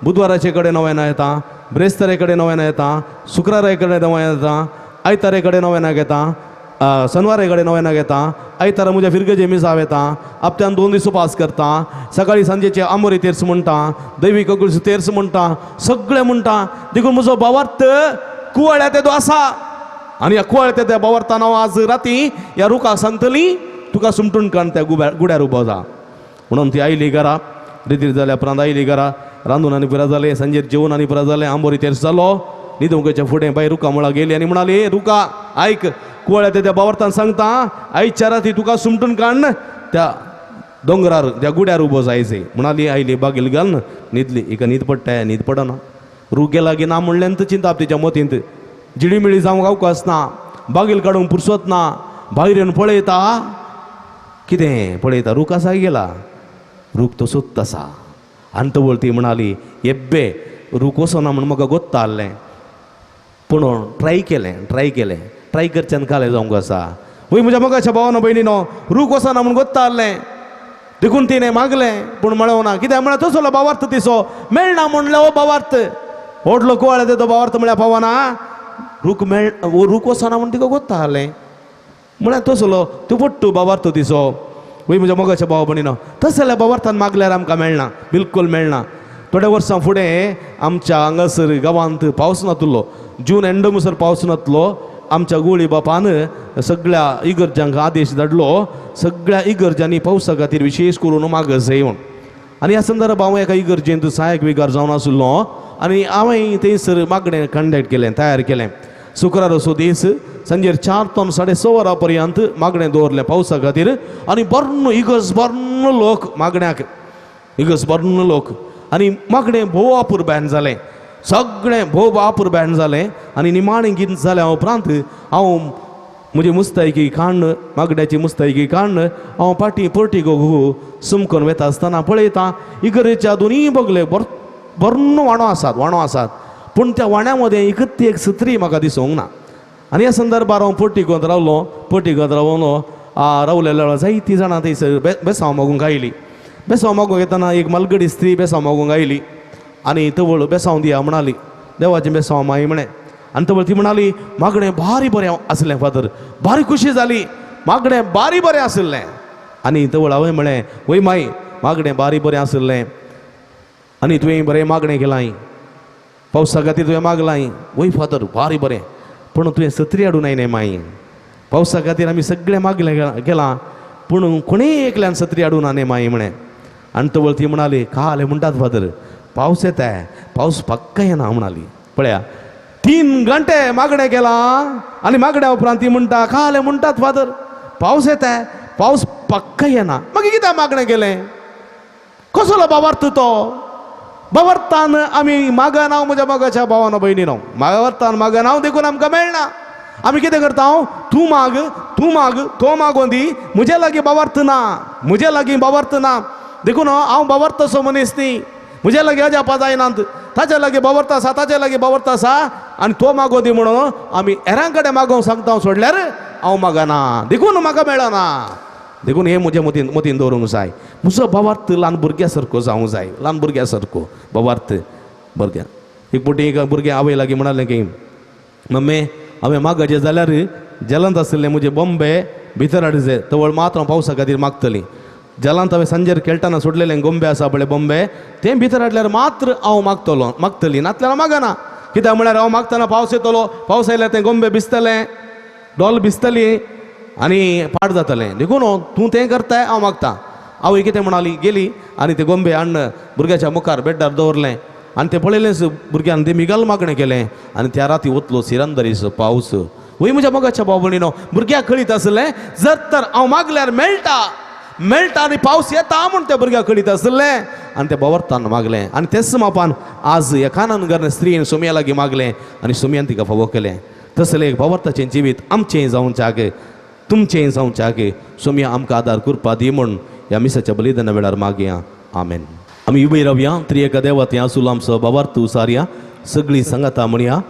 C: बुधवाराचे कडेन नव्याना येता, ब्रेस्तारे कडेन नव्याना येता, शुक्रारा कडेन नव्याना येता, आयतारे कडेन नव्यानाक येता, शनवारे कडेन नव्यानाक येता, आयतारा म्हज्या फिरगजे मिसाव येता, हप्त्यान 2 दीस उपास करता, सकाळी सांजेचे आमोरी तेर्स म्हणटा, दैवी कगुळस तेर्स म्हणटा, सगळें म्हणटा. देखून म्हजो भावार्थ कुवळ्या तेदो आसा, आनी ह्या कुवळ्या त्या भावार्थान हांव आज राती ह्या रुखाक सांगतली तुका सुमटून काण त्या गुड्यार उबो जा म्हणून. ती आयली घरा, रितीर जाल्या उपरांत आयली घरा, रांदून आनी पुरा जालें, सांजेर जेवण आनी पुरा जालें, आंबोरी तेर्स जालो. न्हिदोवंकच्या फुडें बाय रुखा मुळा गेली आनी म्हणाली, रुखा आयक, कुवळ्या त्या भावार्थान सांगता आयच्या राती तुका सुमटून काडन त्या दोंगरार त्या गुड्यार उबो जायचे म्हणाली. आयली बागेल घालून न्हिदली. हिका न्हीद पडटा, न्हीद पडना. रूख गेला की ना म्हणल्यान चिंताप तिच्या मतींत, जिळीमिळी जावंक अवकाश ना, बागेल काडूंक पुरसत ना, भायर येवन पळयता कितें पळयता रूख आसा गेला, रूख तसोच आसा. आनी तवळ ती म्हणाली, येब्बे रूख वचना म्हूण म्हाका गोत्ता आहलें, पूण ट्राय केलें, ट्राय केलें, ट्राय करच्यान कालें जावंक आसा. वय म्हज्या मोगाच्या भावानो भयणीनो, रूख वचना म्हूण गोत्ता आहलें, देखून तिणें मागलें पूण मेळोना. कित्याक म्हळ्यार तसलो भावार्थ तिचो मेळना म्हणलें हो भावार्थ व्हडलो कुवाळे तो भावार्थ म्हळ्यार पावना रूख मेळ रूख वचना म्हूण तिका गोत्ता आहलें म्हळ्यार तसलो तूं पट्टू भावार्थ तिचो. वय म्हज्या मोगाच्या भाव भयणीनो, तसल्या जाल्यार भावार्थान मागल्यार आमकां मेळना, बिलकूल मेळना. थोड्या वर्सां फुडें आमच्या हांगासर गांवांत पावस नातलो, जून एंड म्हणसर पावस नातलो. आमच्या गोळी बापान सगळ्या इगर्जांक आदेश धाडलो, सगळ्या इगर्जांनी पावसा खातीर विशेश करून मागजाय म्हूण. आनी ह्या संदर्भात हांव एका इगर्जेंत सहायक विगार जावन आशिल्लो आनी हांवें थंयसर मागणें कंडक्ट केलें, तयार केलें. शुक्रार असो दीस सांजेर 4 ते 6:30 वरां पर्यंत मागणें दवरलें पावसा खातीर. आनी बर्ण इगर्ज बर्ण लोक मागण्याक, इगर्ज बर्ण लोक आनी मागणें भोव अपुरबायन जालें, सगळें भोव अपुरबायन जालें. आनी निमाणें गीत जाल्या उपरांत हांव म्हजी मुस्तायकी काण्ण, मागण्याची मुस्तायकी काण्ण हांव पाटी पोर्टिगो सुमकून वता आसतना पळयता इगर्जेच्या दोनूय बगले बर्ण वाणो आसात, वाणो आसात, पूण त्या वाण्या मदें एकच एक सत्री म्हाका दिसूंक ना. आनी ह्या संदर्भार हांव पोर्टिगोंत रावलो, पोर्टिगोंत रावलो रावलेल्या जायतीं जाणां थंयसर बेसांव मागूंक आयलीं. बेसांव मागूंक येतना एक मालगडी स्त्री बेसांव मागूंक आयली आनी तवळ बेसांव दिया म्हणाली, देवाचें बेसांव माई म्हळें. आनी तवळ ती म्हणाली मागणें भारी बरें आसलें फादर, भारी खुशी जाली, मागणें भारी बरें आशिल्लें. आनी तवळ हांवें म्हळें वय माई मागणें भारी बरें आशिल्लें आनी तुवें बरें मागणें केलां, पावसा खातीर तुवें मागलां, वय फादर भारी बरें, पूण तुवें सत्री हाडून आयलें माई, पावसा खातीर आमी सगळें मागलें केलां पूण कोणेय एकल्यान सत्री हाडून आनी माई म्हळें. आनी तवळ ती म्हणाली काल म्हणटात फादर पावस येता, पावस पक्का येना म्हणाली. पळया 3 घंटे मागणें केलां आनी मागण्या उपरांत ती म्हणटा काल म्हणटात फादर पावस येता, पावस पक्का येना. मागीर कित्याक मागणें केलें? कसलो भावार्थ तो? भावार्थान आमी मागना म्हज्या मोगाच्या भावानो भयणीनो, भावार्थान मागना देखून आमकां मेळना. आमी कितें करता? तूं माग, तूं माग, तो मागोन दी, म्हज्या लागीं भावार्थ ना, म्हज्या लागीं भावार्थ ना, देखून हांव भावार्थ असो मनीस न्ही, म्हज्या लागीं अजापां जायनात, ताच्या लागीं भावार्थ आसा, ताच्या लागीं भावार्थ आसा आनी तो मागो दी म्हणून आमी हेरां कडेन मागोवंक सांगता सोडल्यार हांव मागना, देखून म्हाका मेळना. देखून हें म्हज्या मतीन मतीन दवरूंक जाय. म्हजो भावार्थ ल्हान भुरग्या सारको जावंक जाय, ल्हान भुरग्या सारको भावार्थ भुरग्यां. एक फावटी एक भुरगें आवय लागीं म्हणालें की मम्मी हांवें मागचें जाल्यार जेलांत आशिल्लें म्हजे बॉम्बे भितर हाडचे तवळ मात हांव पावसा खातीर मागतलीं. जेलांत हांवें सांजेर खेळटना सोडलेलें गोंबे आसा पळय बॉम्बे, तें भितर हाडल्यार मात्र हांव मागतलो, मागतलीं, नातल्यार हांव मागना. कित्याक म्हळ्यार हांव मागतना पावस येतलो, पावस आयल्यार तें गोंबे भिजतलें, डॉल भिजतली आनी पाड जातलें, देखून तूं तें करताय हांव मागता. आवय कितें म्हणाली गेली आनी ते गोंबे हाडून भुरग्याच्या मुखार बेड्डार दवरलें आनी तें पळयलेंच भुरग्यान तें मिगल मागणें केलें आनी त्या राती वतलो सिरंदरीचो पावस. वय म्हज्या मोगाच्या भाव भयणीनो, भुरग्याक कळीत आसलें जर तर हांव मागल्यार मेळटा, मेळटा आनी पावस येता म्हूण त्या भुरग्याक कळीत आसलें आनी त्या भावार्थान मागलें. आनी तेच मापान आज एकानंद घर स्त्रीन सोमया लागीं मागलें आनी सोमयान तिका फावो केलें. तसलें एक भावार्थाचें जिवीत आमचें जावच्याक, तुमचें जावच्याक सोमया आमकां आदार करपा दी म्हूण ह्या मिसाच्या बलिदाना वेळार मागया. आमेन. आमी उबी रावया, त्रिएका देवा थंय आसूल आमचो भावार्थ उसारया, सगळीं सांगाता म्हणया.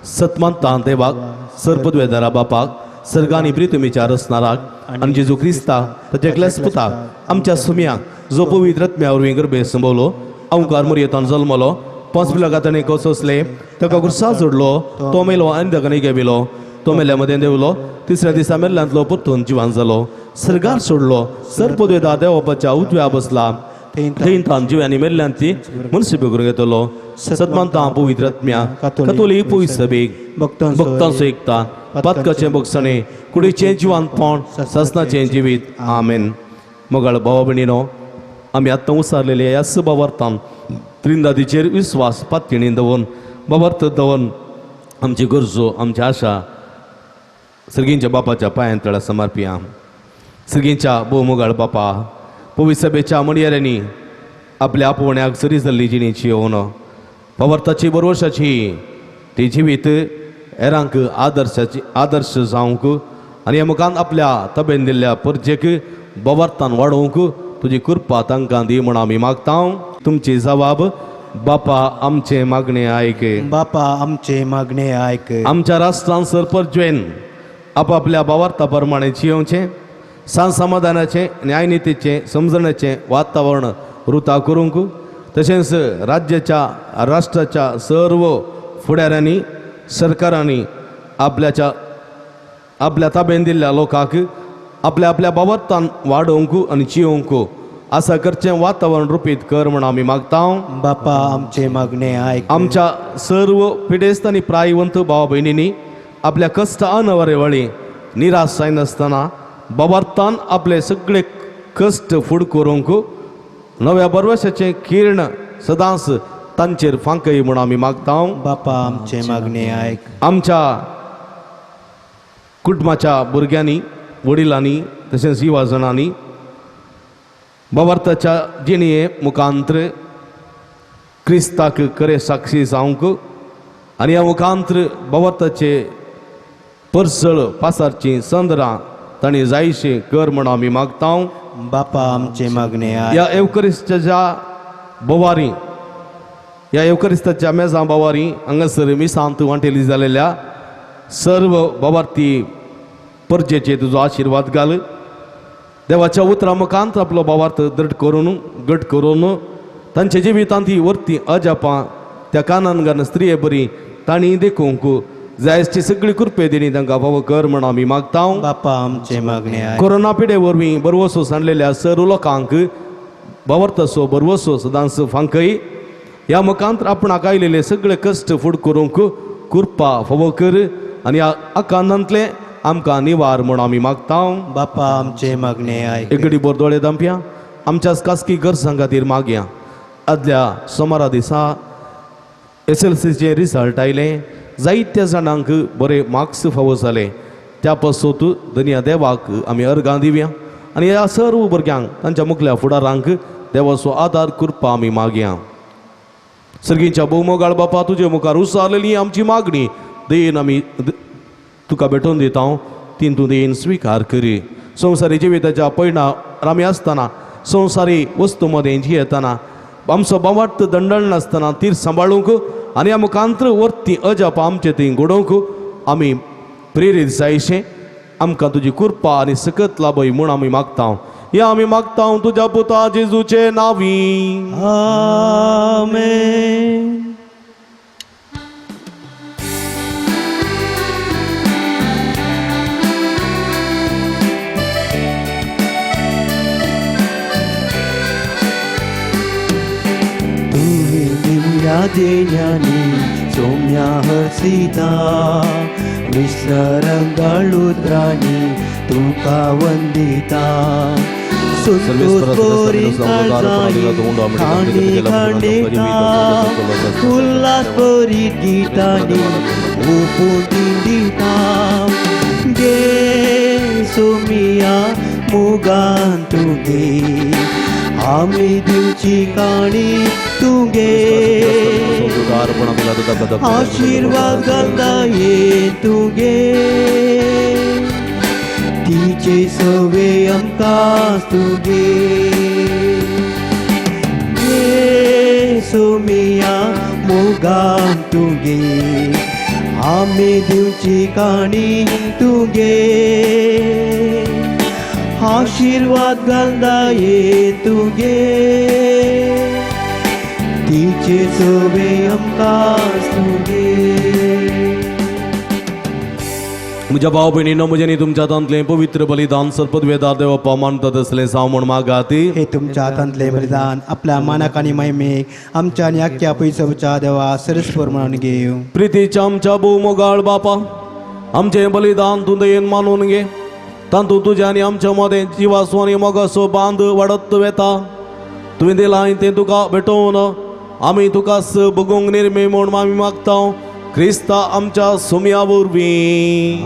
C: सतमानता देवाक, सरपदवेदारा बापाक, सर्गांनी प्रितुमीच्या रसनाराक आनी जेजू क्रिस्ता ताच्या एकल्याच पुताक आमच्या सुमयाक जो पवित्र आत्म्या वरवीं गर्भे संभवलो, अंकार मुरयेतान जल्मलो, 5 पिलाका ताणें कोसोसले, ताका गुरसा जोडलो, तो मेलो आनी ताका निगे बिलो, तो मेल्या मदें देवलो, तिसऱ्या दिसा मेल्ल्यांतलो परतून जिवान जालो, सर्गार सोडलो, सरपदवेदा देवापाच्या उजव्या बसला, थंय तान जिव्यांनी मेल्ल्यांतली मनसिबे करून घेतलो. सदमानता पवित्र आत्म्या, कतोलीक पवित्र सभेक, भक्तांचो एकता, पातकाचें भोगसणें, कुडीचें जिवानपण, सासनाचें जिवीत. आमेन. मोगाळ भावा भयणीनो, आमी आत्तां उसारलेले ह्याच भावार्थान त्रिंदादीचेर विस्वास पातयेणी दवरून, भावार्थ दवरून आमची गरजो, आमची आशा सर्गींच्या बापाच्या पांयां तळा समर्पिया. सर्गींच्या भोव मोगाळ बापा, पवित्र सभेच्या म्हणयाऱ्यांनी आपल्या आपोवण्याक सरी जाल्ली जिणेची येवन भावार्थाची बरवर्शाची ती जिवीत हेरांक आदर्शाची आदर्श जावंक आनी ह्या मुखान आपल्या तबेन दिल्ल्या परजेक भावार्थान वाडोवंक तुजी कृपा तांकां दी म्हूण आमी मागता. तुमची जबाब बापा आमचें मागणें आयक.
B: बापा आमचें मागणें आयक.
C: आमच्या राष्ट्रान सरपरज्वेन आपापल्या भावार्था प्रमाणे जियोवचें, सांज समाधानाचें, न्यायनितीचें, समजण्याचें वातावरण रुता करूंक, तशेंच राज्याच्या राष्ट्राच्या सर्व फुडाऱ्यांनी, सरकारांनी आपल्याच्या आपल्या ताब्यान दिल्ल्या लोकांक आपल्या आपल्या बाबतान वाडोवंक आनी जियोवंक आसा करचें वातावरण रुपीत कर म्हण आमी मागता.
B: बापा आमचे मागणे आयक.
C: आमच्या सर्व पिडेस्त आनी प्रायवंत भाव भयणींनी आपल्या कश्ट अनवरे वळी निराश जायनासतना बाबार्थान आपले सगळे कश्ट फुड करूंक नव्या बरवशाचें किर्ण सदांच तांचेर फांकय म्हूण आमी मागता.
B: बापा आमचे मागणे आयक.
C: आमच्या कुटुंबाच्या भुरग्यांनी, वडिलांनी तशेंच युवा जाणांनी बाबार्थाच्या जिणये मुखांत्र क्रिस्ताक खरे साक्षी जावंक आनी ह्या मुखांत्र बाबार्थाचे परसळ पासारचीं संदरां तांणी जायशीं कर म्हण आमी मागता.
B: बापा आमचे मागणे
C: ह्या
B: आयक.
C: एवकरिस्ताच्या बोवारी, ह्या एवकरिस्ताच्या मेजां बोवारी हांगासर मिसांत वांटेली जालेल्या सर्व बाबार्थी परजेचे तुजो आशिर्वाद घाल. देवाच्या उतरां मुखांत आपलो बाबार्थ दृढ करून, घट करून तांच्या जिवितांत ही वर्ती अजापां त्या कानानगान स्त्रिये बरी तांणी देखूंक जायची सगळी कृपे दिणी तांकां फावो कर म्हण आमी मागता.
B: बापा आमचे मागणे आयक.
C: कोरोना पिडे वरवीं बरवसो सांडलेल्या सर्व लोकांक बावर्थाचो बरवसो सदांच फांकय. ह्या मुखांत आपणाक आयलेले सगळे कश्ट फूड करूंक कृपा फावो कर आनी ह्या आकांतांतले आमकां निवार म्हूण आमी मागता.
B: बापा आमचे मागणे आयक.
C: एकडी बोर दोळे दांपया. आमच्याच खासगी गरजां खातीर मागया. आदल्या सोमारा दिसा SLCचे रिजल्ट आयले, जायत्या जाणांक बरे मार्क्स फावो जाले. त्या पासत दनया देवाक आमी अर्गां दिवया आनी ह्या सर्व भुरग्यांक तांच्या मुखल्या फुडारांक देवाचो आदार कृपा आमी मागया. सर्गीच्या भोवमोगाळ बापा, तुजे मुखार उसारलेली आमची मागणी दयेन आमी तुका भेटोवन दिता, तीन तूं दयेन स्विकार करी. संवसारी जिविताच्या पयणा आमी आसतना, संवसारी वस्तू मदें जियेतना आमचो बावार्थ दंडण नासतना तीर सांबाळूंक आनी ह्या मुखांत्र वर्ती अजाप आमचे थंय घडोवंक आमी प्रेरीत जायशें आमकां तुजी कृपा आनी सकत लाभय म्हूण आमी मागता. ह्या आमी मागता तुज्या पुता जेजूचे नांवी.
E: आमेन. तुवें दिवया देण्यानी सोम्या हर्षिता, विसरंगाळ उतरांनी तुका वंदिता. संतोष बरी काळजाई खांडे खांडेता, उल्हास बरी गितांनी ओपून दिता. गे सोमिया मुगान तुगे आमी दिवची काणी तुगे, आशिर्वाद घालता ये तुगे, तिचे सवे आमकां तुगे. गे सोमिया मोगान तुगे आमी दिवची काणी तुगे, आशिर्वाद घालता ये तुगे, तिचे सवे आमकां तुगे.
C: म्हज्या भाव भयणीनो, म्हजें न्ही तुमच्या हातांतलें पवित्र बलिदान सर्पदवेदार देवप्पा मानता तसलें जावं म्हूण मागाती.
B: हे तुमच्या हातांतले बलिदान आपल्या मानाक आनी महिमेक आमच्या आनी आख्ख्या पयसोच्या देवा सरस्वर म्हणून घेव.
C: प्रितीच्या आमच्या भोवमोगाळ बापा, आमचें बलिदान तूं दयेन मानून घे. तातूंत तुज्या आनी आमच्या मदें जिवासो आनी मोगासो बांद वाडत वेता. तुवें दिलां तें तुका भेटोवन आमी तुका बगूंक निर्मे म्हूण आमी मागता क्रिस्ता आमच्या सोम्या वरवीं.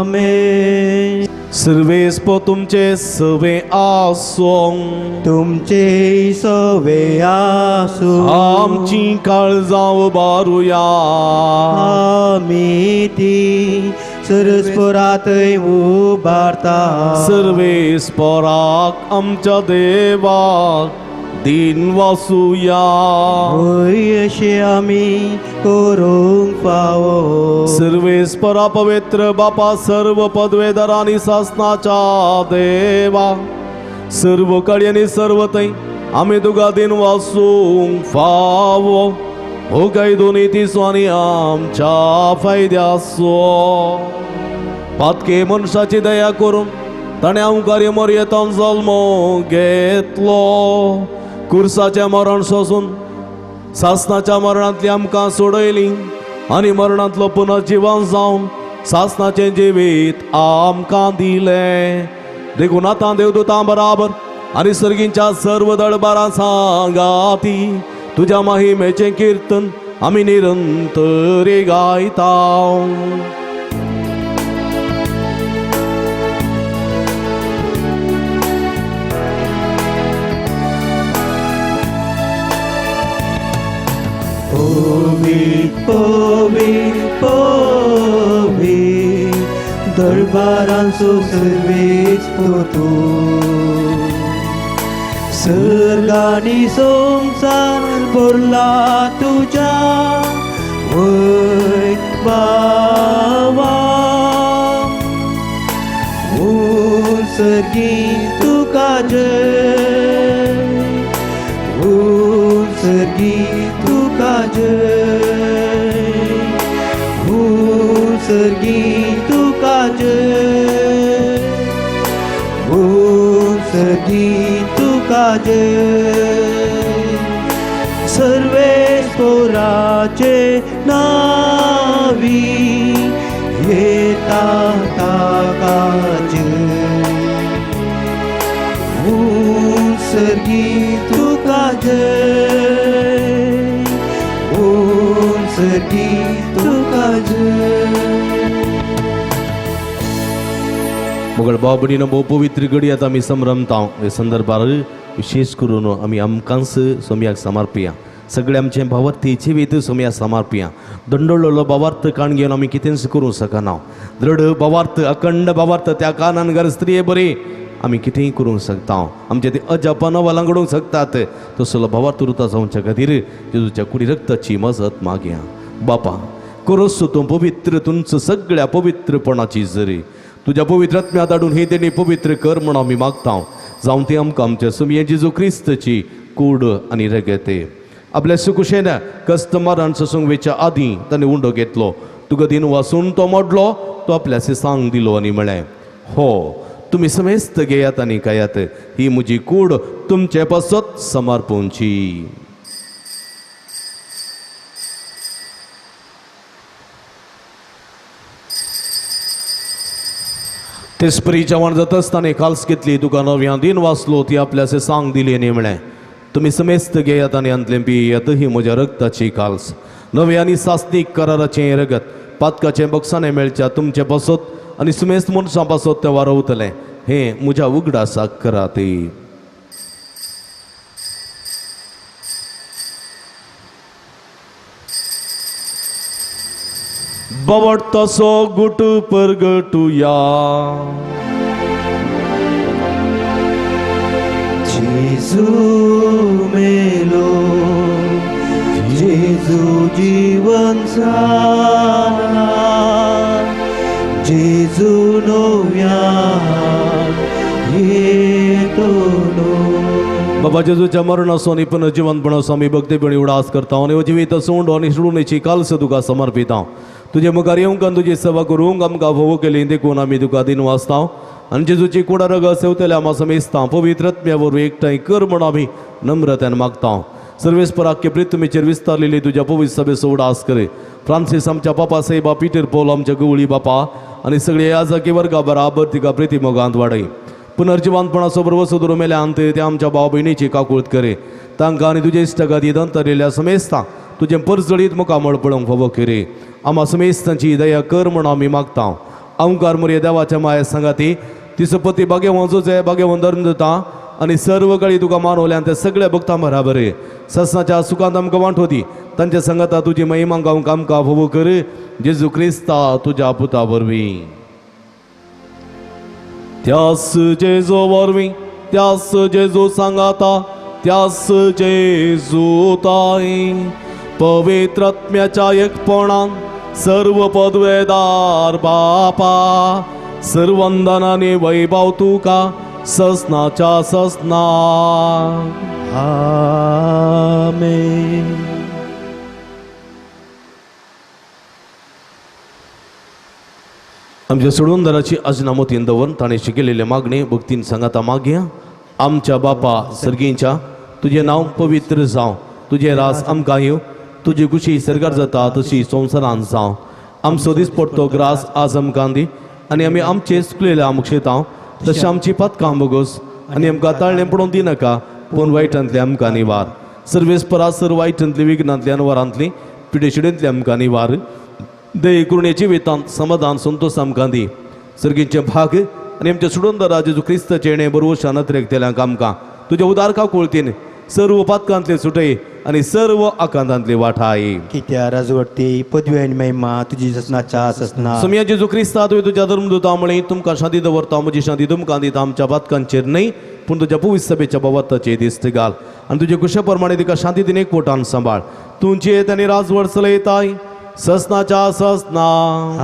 E: आमेन.
C: सर्वेस्पो तुमचे सवे आसों.
B: तुमचे सवे आसूं.
C: आमची काळजां उबारुया.
B: आमी ती सरस्परातय उबारता.
C: सर्वेस्पराक आमच्या देवाक दिन वासुया.
E: वय अशें आमी करूंक फावो.
C: सर्वेस्परा पवित्र बापा, सर्व पदवेदार आनी सासनाच्या देवा, सर्व कडी आनी सर्व थंय आमी तुका दिन वासूंक फावो. हो कायदो नितीचो आनी आमच्या फायद्याचो. पातके मनशाची दया करून ताणें आमकां मरयेतान जल्मो घेतलो. कुर्साचें मरण सोसून सासनाच्या मरणांतली आमकां सोडयली आनी मरणांतलो पुनर्जिवन जावन सासनाचें जिवीत आमकां दिलें. देखून आतां देवदूतां बराबर आनी सर्गींच्या सर्व दळबारां सांगाती तुज्या महिमेचें किर्तन आमी निरंतर गायता.
E: पवी पवी पवी दरबारांचो सर्वेच पोतू, सर्गानी संसार भरला तुज्या वय बाबा. सर्गी तुका जय, सर्गी तुका जय, सर्गी तुका जय, सर्गी तुका जय. सर्वेस्पोराचे नावी येता ताका जय, सर्गी तुका जय, सर्गी तुका जय.
C: मगळ भाव भयणीनो, भोव पवित्र घडयेत आमी संभ्रमता. हे संदर्भार विशेष करून आमी आमकांच सोमयाक समर्पिया. सगळे आमचें भावार्थी जिवीत सोमयाक समर्पिया. दंडोळलो भावार्थ काण घेवन आमी कितेंच करूंक शकना. दृढ भावार्थ, अखंड भावार्थ त्या कारणान घर स्त्रिये बरी आमी कितेंय करूंक शकता. आमचे ते अजापां नवलां घडोवंक शकतात. तसलो भावार्थ उरता जावच्या खातीर जेजूच्या कुडी रक्ताची मजत मागया. बापा करोस तूं पवित्र तुमचो सगळ्या पवित्रपणाची जरी तुज्या पवित्र आत्म्या धाडून ही देणी पवित्र कर म्हूण आमी मागता. जावं ती आमकां आमच्या सुमये जेजू क्रिस्तची कूड आनी रगते. आपल्या सुकुशेन कस्त मरण सोसूंक वेच्या आदीं ताणें उंडो घेतलो. तुका दिन वासून तो मोडलो, तो आपल्या सांग दिलो आनी म्हळें, हो तुमी समेस्त घेयात आनी खायात, ही म्हजी कूड तुमचे पासत समर्पूंची. तेसपरी जेवण जाता आसतना काल्स घेतली, तुका नव्या दिन वाचलो, ती आपल्या सांग दिली आनी म्हळें, तुमी समेस्त घेयात आनी हांतलें पियात, ही म्हज्या रक्ताची काल्स, नव्या आनी सासनीक कराराचें रगत, पातकाचें बक्षाणें मेळच्या तुमचे पासत आनी समेस्त मनशां पासत तें वारवतलें. हें म्हज्या उगडासाक करात. बावट तसो गुट परगटुया.
E: जेजू मेलो, जेजू जीवन जाला, जेजू नव्यान येतलो.
C: बाबा जेजूच्या मरणाचो आनी पुनर्जिवनपणाचो आमी भक्तीपणी उडास करता आनी जिवीत सोंड आनी सोडूनेची कालस तुका समर्पिता. तुजे मुखार येवंक आनी तुजी सेवा करूंक आमकां फोवो केली देखून आमी तुका दिन वाचता आनी जेजूची कुडा रगत सेवतल्या आमा समेस्ता पवित्र आत्म्या वरवीं एकठांय कर म्हूण आमी नम्रतेन मागता. सर्वेस्पराक्य पृथ्वीचेर विस्तारलेली तुज्या पवित्र सभेचो उडास करे. फ्रांसीस आमच्या पापा साहेबा, पिटर पॉल आमच्या गवळी बापा आनी सगळे याजकी वर्गा बराबर तिका प्रिती मोगांत वाडय. पुनर्जिवंतपणाचो भरवसो धरून मेल्या अंत त्या आमच्या भाव भयणीची काकूळत करे. तांकां आनी तुजे इश्टागती दंतरिल्ल्या समेस्ता तुजें परजळीत मुखामळ पळोवंक फावो करे. आमा समेस्तांची दया कर म्हूण आमी मागता. अंकार मुरये देवाच्या माया सांगाती तिचो पती भाग्यवान जोजे भाग्यवान धर्म दिता आनी सर्व कळी तुका मानवल्यान ते सगळ्या भक्तां बराबर ससनाच्या सुखांत आमकां वांट होती तांच्या सांगाता तुजी महिमा गावंक आमकां फावो कर. जेजू क्रिस्ता तुज्या पुता वरवीं. त्यास जेजो वरवीं, त्यास जेजो सांगाता त्यास जेजू ताई पवित्र आत्म्याच्या एकपणान सर्व पदवेदार बापा सर्वंदनाने वैभव तुका ससनाच्या ससना.
E: आमेन.
C: आमच्या सोडवणदाराची अजनामतीन दवरून ताणें शिकयलेले मागणे भक्तीन सांगाता मागया. आमच्या बापा सर्गींच्या, तुजें नांव पवित्र जावं, तुजें रास आमकां येवं, तुजी खुशी सर्गार जाता तशी संवसारान जावं. आमचो दिसपडतो ग्रास आज आमकां दी आनी आमी आमचे चुकलेल्या आमक्षेतांव तशें आमची पातकां बोगोस आनी आमकां ताळणें पडोवन दिनाका, पूण वायटांतलें आमकां निवार. सर्वेस परासर वायटांतली विघ्नांतली अनवरांतली पिडेशिडेंतली आमकां निवार. दये करुणेची वेतांत समाधान संतोष आमकां दी. सर्गींचे भाग आनी आमच्या सुडोंदरा जेजू क्रिस्ताचें येणें बरवशान अत्रेक आमकां तुज्या उदार काकुळतीन सर्व पातकांतले सुटय आनी सर्व आकांतांतले वाठाय.
B: कित्या राजवटी पदवी आनी महिमा तुजी ससनाच्या ससना.
C: सोमया जेजू क्रिस्ता, तुवें तुज्या धर्मदूता म्हळें, तुमकां शांती दवरता, म्हजी शांती तुमकां दिता, आमच्या पातकांचेर न्हय पूण तुज्या पवित्र सभेच्या बाबताचेर दिस्त घाल आनी तुजे कुशे प्रमाणे तिका शांती दिन एकवटान सांबाळ. तुमची येत आनी राजवट चलयताय ससनाच्या ससना.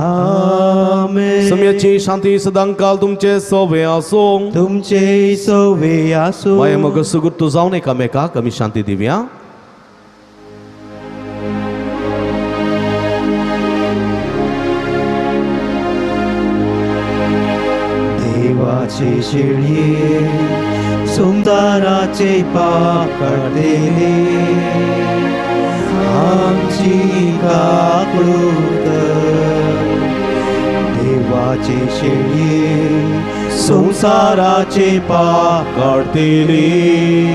E: आमेन.
C: समयाची शांती सदांकाल तुमचे सोवे आसूं.
E: तुमचे सोवे आसूं.
C: माया मग सुगुर्तू जावन एकामेकाक आमी शांती दिवया.
E: देवाचे शेळये सुंदराचे पाप काडलेले आमची काकळूत. देवाचे शेळये संसाराचे पाप
C: काडटेली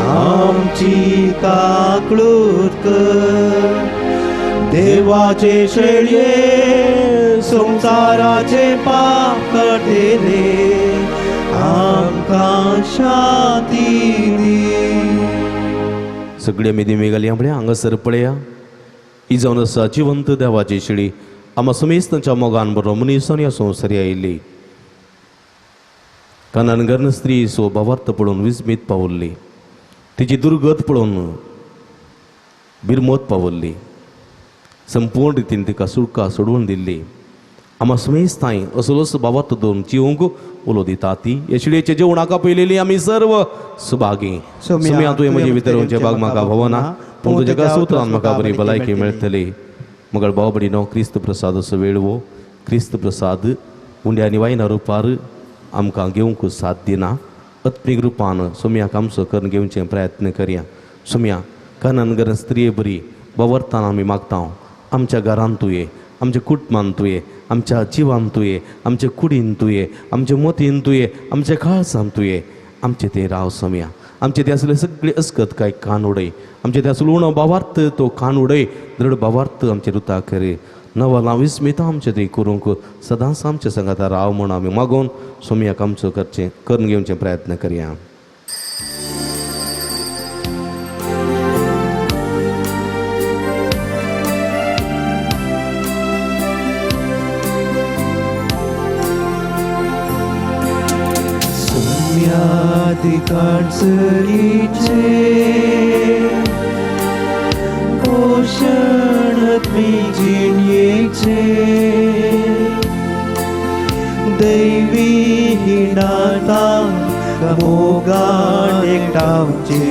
E: आमची काकळूत कर. देवाचे शेळये संसाराचे पाप काडलेले आमकां शांती दी.
C: सगळे आमी दिमी घालया म्हळ्यार हांगासर पळया, ही जावन आसा जिवंत देवाची शिडी आमा समेस्त तांच्या मोगान बरो मनीस आनी ह्या संवसारी आयिल्ली. कानान गर्न स्त्री सो भावार्थ पळोवन विस्मीत पावल्ली, तिची दुर्गत पळोवन बिरमत पावल्ली, संपूर्ण रितीन तिका सुटका सोडवून दिल्ली. आमा समेस्तांय असलोच भावार्थ दवरून जिवंक उलो दिता ती ह्या शिडयेच्या जेवणाक पयलेली आमी सर्व सुभागी. सोम्या, तुवें म्हजे भितर येवचें भाग म्हाका भोवना, पूण तुज्या एका सुत्रान म्हाका बरी भलायकी मेळटली. मगळ भाव भयणीनो, क्रिस्त प्रसाद असो वेळ वो क्रिस्त प्रसाद उंड्या आनी वायना रुपार आमकां घेवंक साथ दिना. आत्मीक रुपान सोम्याक आमचो करून घेवचे प्रयत्न करया. सोम्या, कानान घर स्त्रिये बरी बावरतान आमी मागता, आमच्या घरांत तुवें, आमच्या कुटुंबांत तुवें, आमच्या जिवान तुवें, आमच्या कुडीन तुवें, आमच्या मतीन तुवें, आमच्या काळजान तुवें, आमचे ते राव सोम्या. आमचे ते आसले सगळे अस्कत काय कान उडय, आमचे ते आसलो उणो बावार्थ तो कान उडय, दृढ बावार्थ आमचे रुता करे नवलां विस्मिता आमचे ते करूंक सदांच आमचे सांगाता राव म्हूण आमी मागोवन सोम्याक आमचो करचें करून घेवचे प्रयत्न करया.
E: काणसरीचे पोषण जिणयेचे दैवी हिणाता मोगान एकटावचे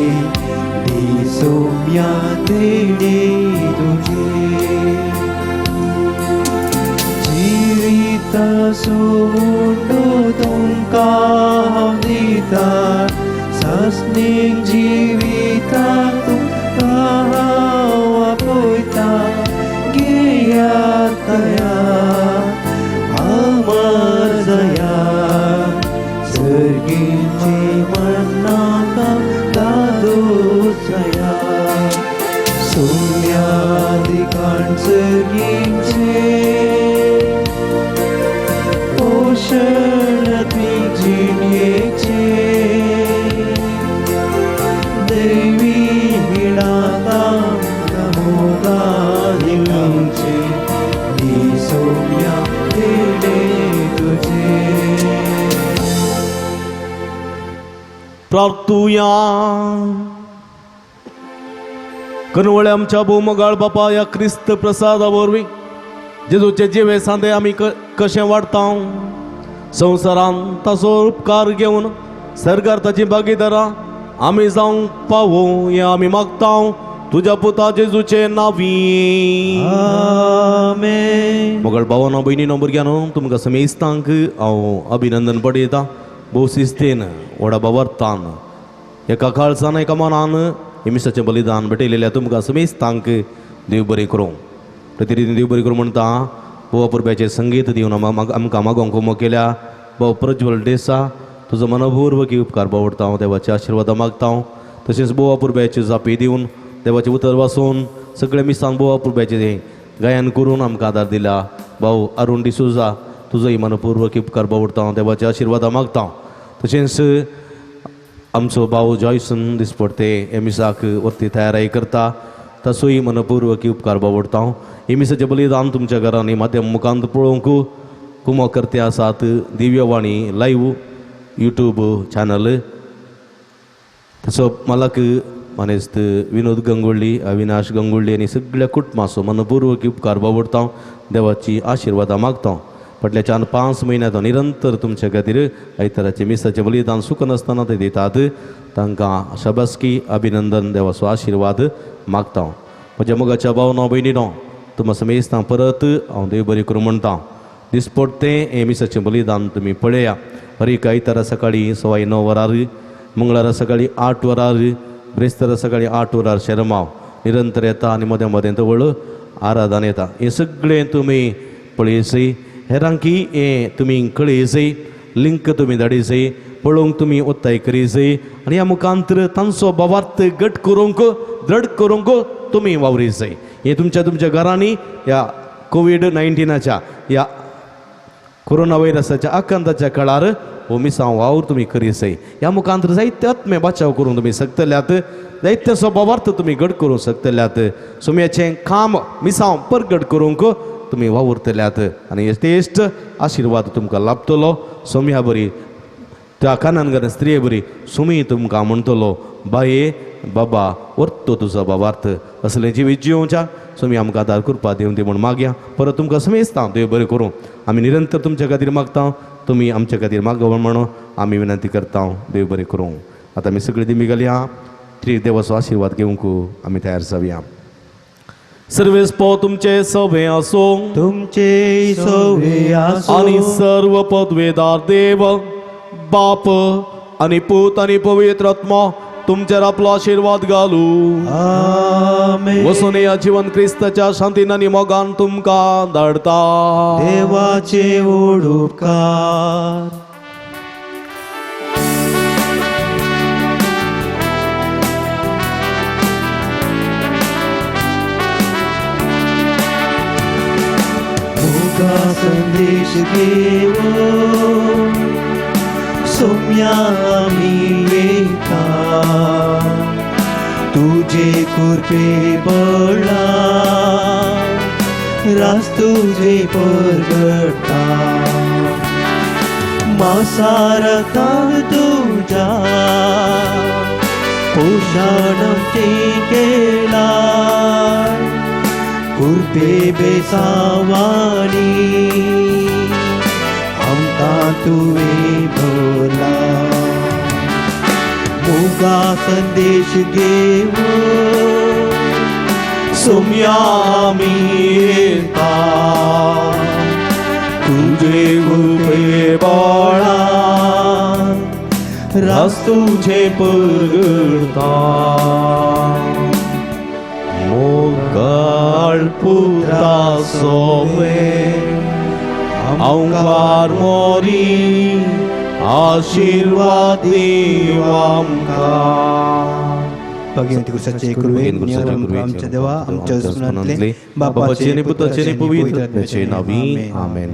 E: दी सोम्या देणे तुझे. जिविता सोडू तुमकां हांव दिता, सस्नीक जिविता तुमकां हांव आपयता. घेयात दया अमर दया, सर्गीचे मरणाका दादोस दया. सोम्यादिकान सर्गीचे पोषण जिणयेचे दैवी हिणाता
C: प्रार्थुया. कनवळे आमच्या भोवमगाळ बापा, ह्या क्रिस्त प्रसादा वरवीं जेजूचे जिवे सांदे आमी कशें वाडटा, संवसारान ताचो उपकार घेवन सरकार ताची भागीदारां आमी जावंक पावो हें आमी मागता तुज्या पुता जेजूचे नांवी.
E: आमेन.
C: मोगळ भावानो भयणीनो भुरग्यांनो, तुमकां समेस्तांक हांव अभिनंदन पडयता. भोव शिस्तेन व्हडा भावार्थान एका काळजान एका मनान हे मिसाचें बलिदान भेटयलेल्या तुमकां समेस्तांक देव बरें करूं. प्रतिनिधी देव बरें करूं म्हणटा. भोव पुरब्याचें संगीत दिवन आमकां मागोवंक उमो केल्या भाव प्रज्वल डेसा, तुजो मनपूर्वक उपकार बावडटा हांव, देवाचे आशिर्वाद मागता हांव. तशेंच बोवा पुरब्याची जापी दिवन देवाचें उतर वाचून सगळे मिसांक बोवा पुरब्याचें गायन करून आमकां आदार दिला भाऊ अरुण डिसोजा, तुजोय मनपूर्वक उपकार बावडटा हांव, देवाचे आशिर्वाद मागता हांव. तशेंच आमचो भाऊ जॉयसन दिसपडते हे मिसाक वरती तयाराय करता, ताचोय मनपूर्वक उपकार बावडटा हांव. हे मिसाचें बलिदान तुमच्या घरांनी माध्यम मुखांत पळोवंक कुमो करते आसात दिव्यवाणी लायव्ह यूट्यूब चॅनल, तसो मालक मानेस्त विनोद गंगोळ्ळी, अविनाश गंगोळ्ळी आनी सगळ्या कुटुंबाचो मनपूर्वक उपकार बावडटा हांव, देवाची आशिर्वादां मागता हांव. फाटल्या 4-5 म्हयन्यांत निरंतर तुमच्या खातीर आयताराचें मिसाचें बलिदान चुकनासतना ते दितात, तांकां शाबासकी अभिनंदन, देवाचो आशिर्वाद मागता हांव. म्हज्या मोगाच्या भावनो भयणीनो, तुमकां समेस्तां परत हांव देव बरें करूं म्हणटा. दिसपडतें हें मिसाचें बलिदान तुमी पळया. हर एक आयतारा सकाळीं 9:15 वरार, मंगळारा सकाळीं 8 वरार, ब्रेस्तारा सकाळीं 8 वरार शेरमाव निरंतर येता आनी मदें मदें तवळ आराधन येता. हें सगळें तुमी पळयसय, हेरांकी हें तुमी कळयसय, लिंक तुमी धाडयसय, पळोवंक तुमी ओत्ताय करीसय आनी ह्या मुखांतर तांचो भावार्थ घट करूंक दृढ करूंक तुमी वावरीसय. हें तुमच्या तुमच्या घरांनी ह्या कोवीड-19च्या ह्या कोरोना व्हायरसाच्या आकांताच्या काळार हो मिसांव वावर तुमी करीसय. ह्या मुखांतर जायते आत्मे बाचाव करूंक तुमी शकतल्यात, जायते भावार्थ तुमी घट करूंक शकतल्यात, सुम्याचें काम मिसांव परगट करूंक तुमी वावुरतल्यात आनी श्रेश्ठ आशिर्वाद तुमकां लाभतलो. सोम्या बरी त्या कानानगर स्त्रिये बरी सुमी तुमकां म्हणटलो, बाये बाबा व्हरतो तुजो भावार्थ असलें जिवीत जिवच्या सुमी आमकां आदार कृपा दिवन दी म्हूण मागया. परत तुमकां समेस्ता देव बरें करूं. आमी निरंतर तुमच्या खातीर मागता, तुमी आमच्या खातीर मागो म्हणून आमी विनंती करता. देव बरें करूं. आतां आमी सगळीं दिमी घालया, त्रि देवाचो आशिर्वाद घेवंक आमी तयार जावया. सर्वेस पो तुमचे सवे आसूं,
E: तुमचे सवे आसूं,
C: आनी सर्व पदवेदार देव बाप आनी पूत आनी पवित्र आत्मा तुमचेर आपलो आशिर्वाद घालू.
E: आमेन.
C: वसून या जिवन क्रिस्ताच्या शांतीन आनी मोगान तुमकां धाडता.
E: देवाचे उपकार. मुगा संदेश घेवन सोम्या आमी येता, तुजे कृपे बळा रास तुजे परगटा, मासारतान तुज्या पोषण केला, कृपे बेसावानी आमकां तुवें भरला. मुगा संदेश घेवन
C: सोम्या आमी येता, तुजे कृपे बळा रास तुजे परगटा. मोगाळ पुता सोवे अंकार मोरी आशिर्वाद दीव आमकां.
B: भगिनी क्रुसाचे कृपेन आमच्या देवा आमच्या स्मरणांतले बापाचे
C: बापाचे आनी पुताचे आनी पवित्र आत्म्याचे नांवी आमेन.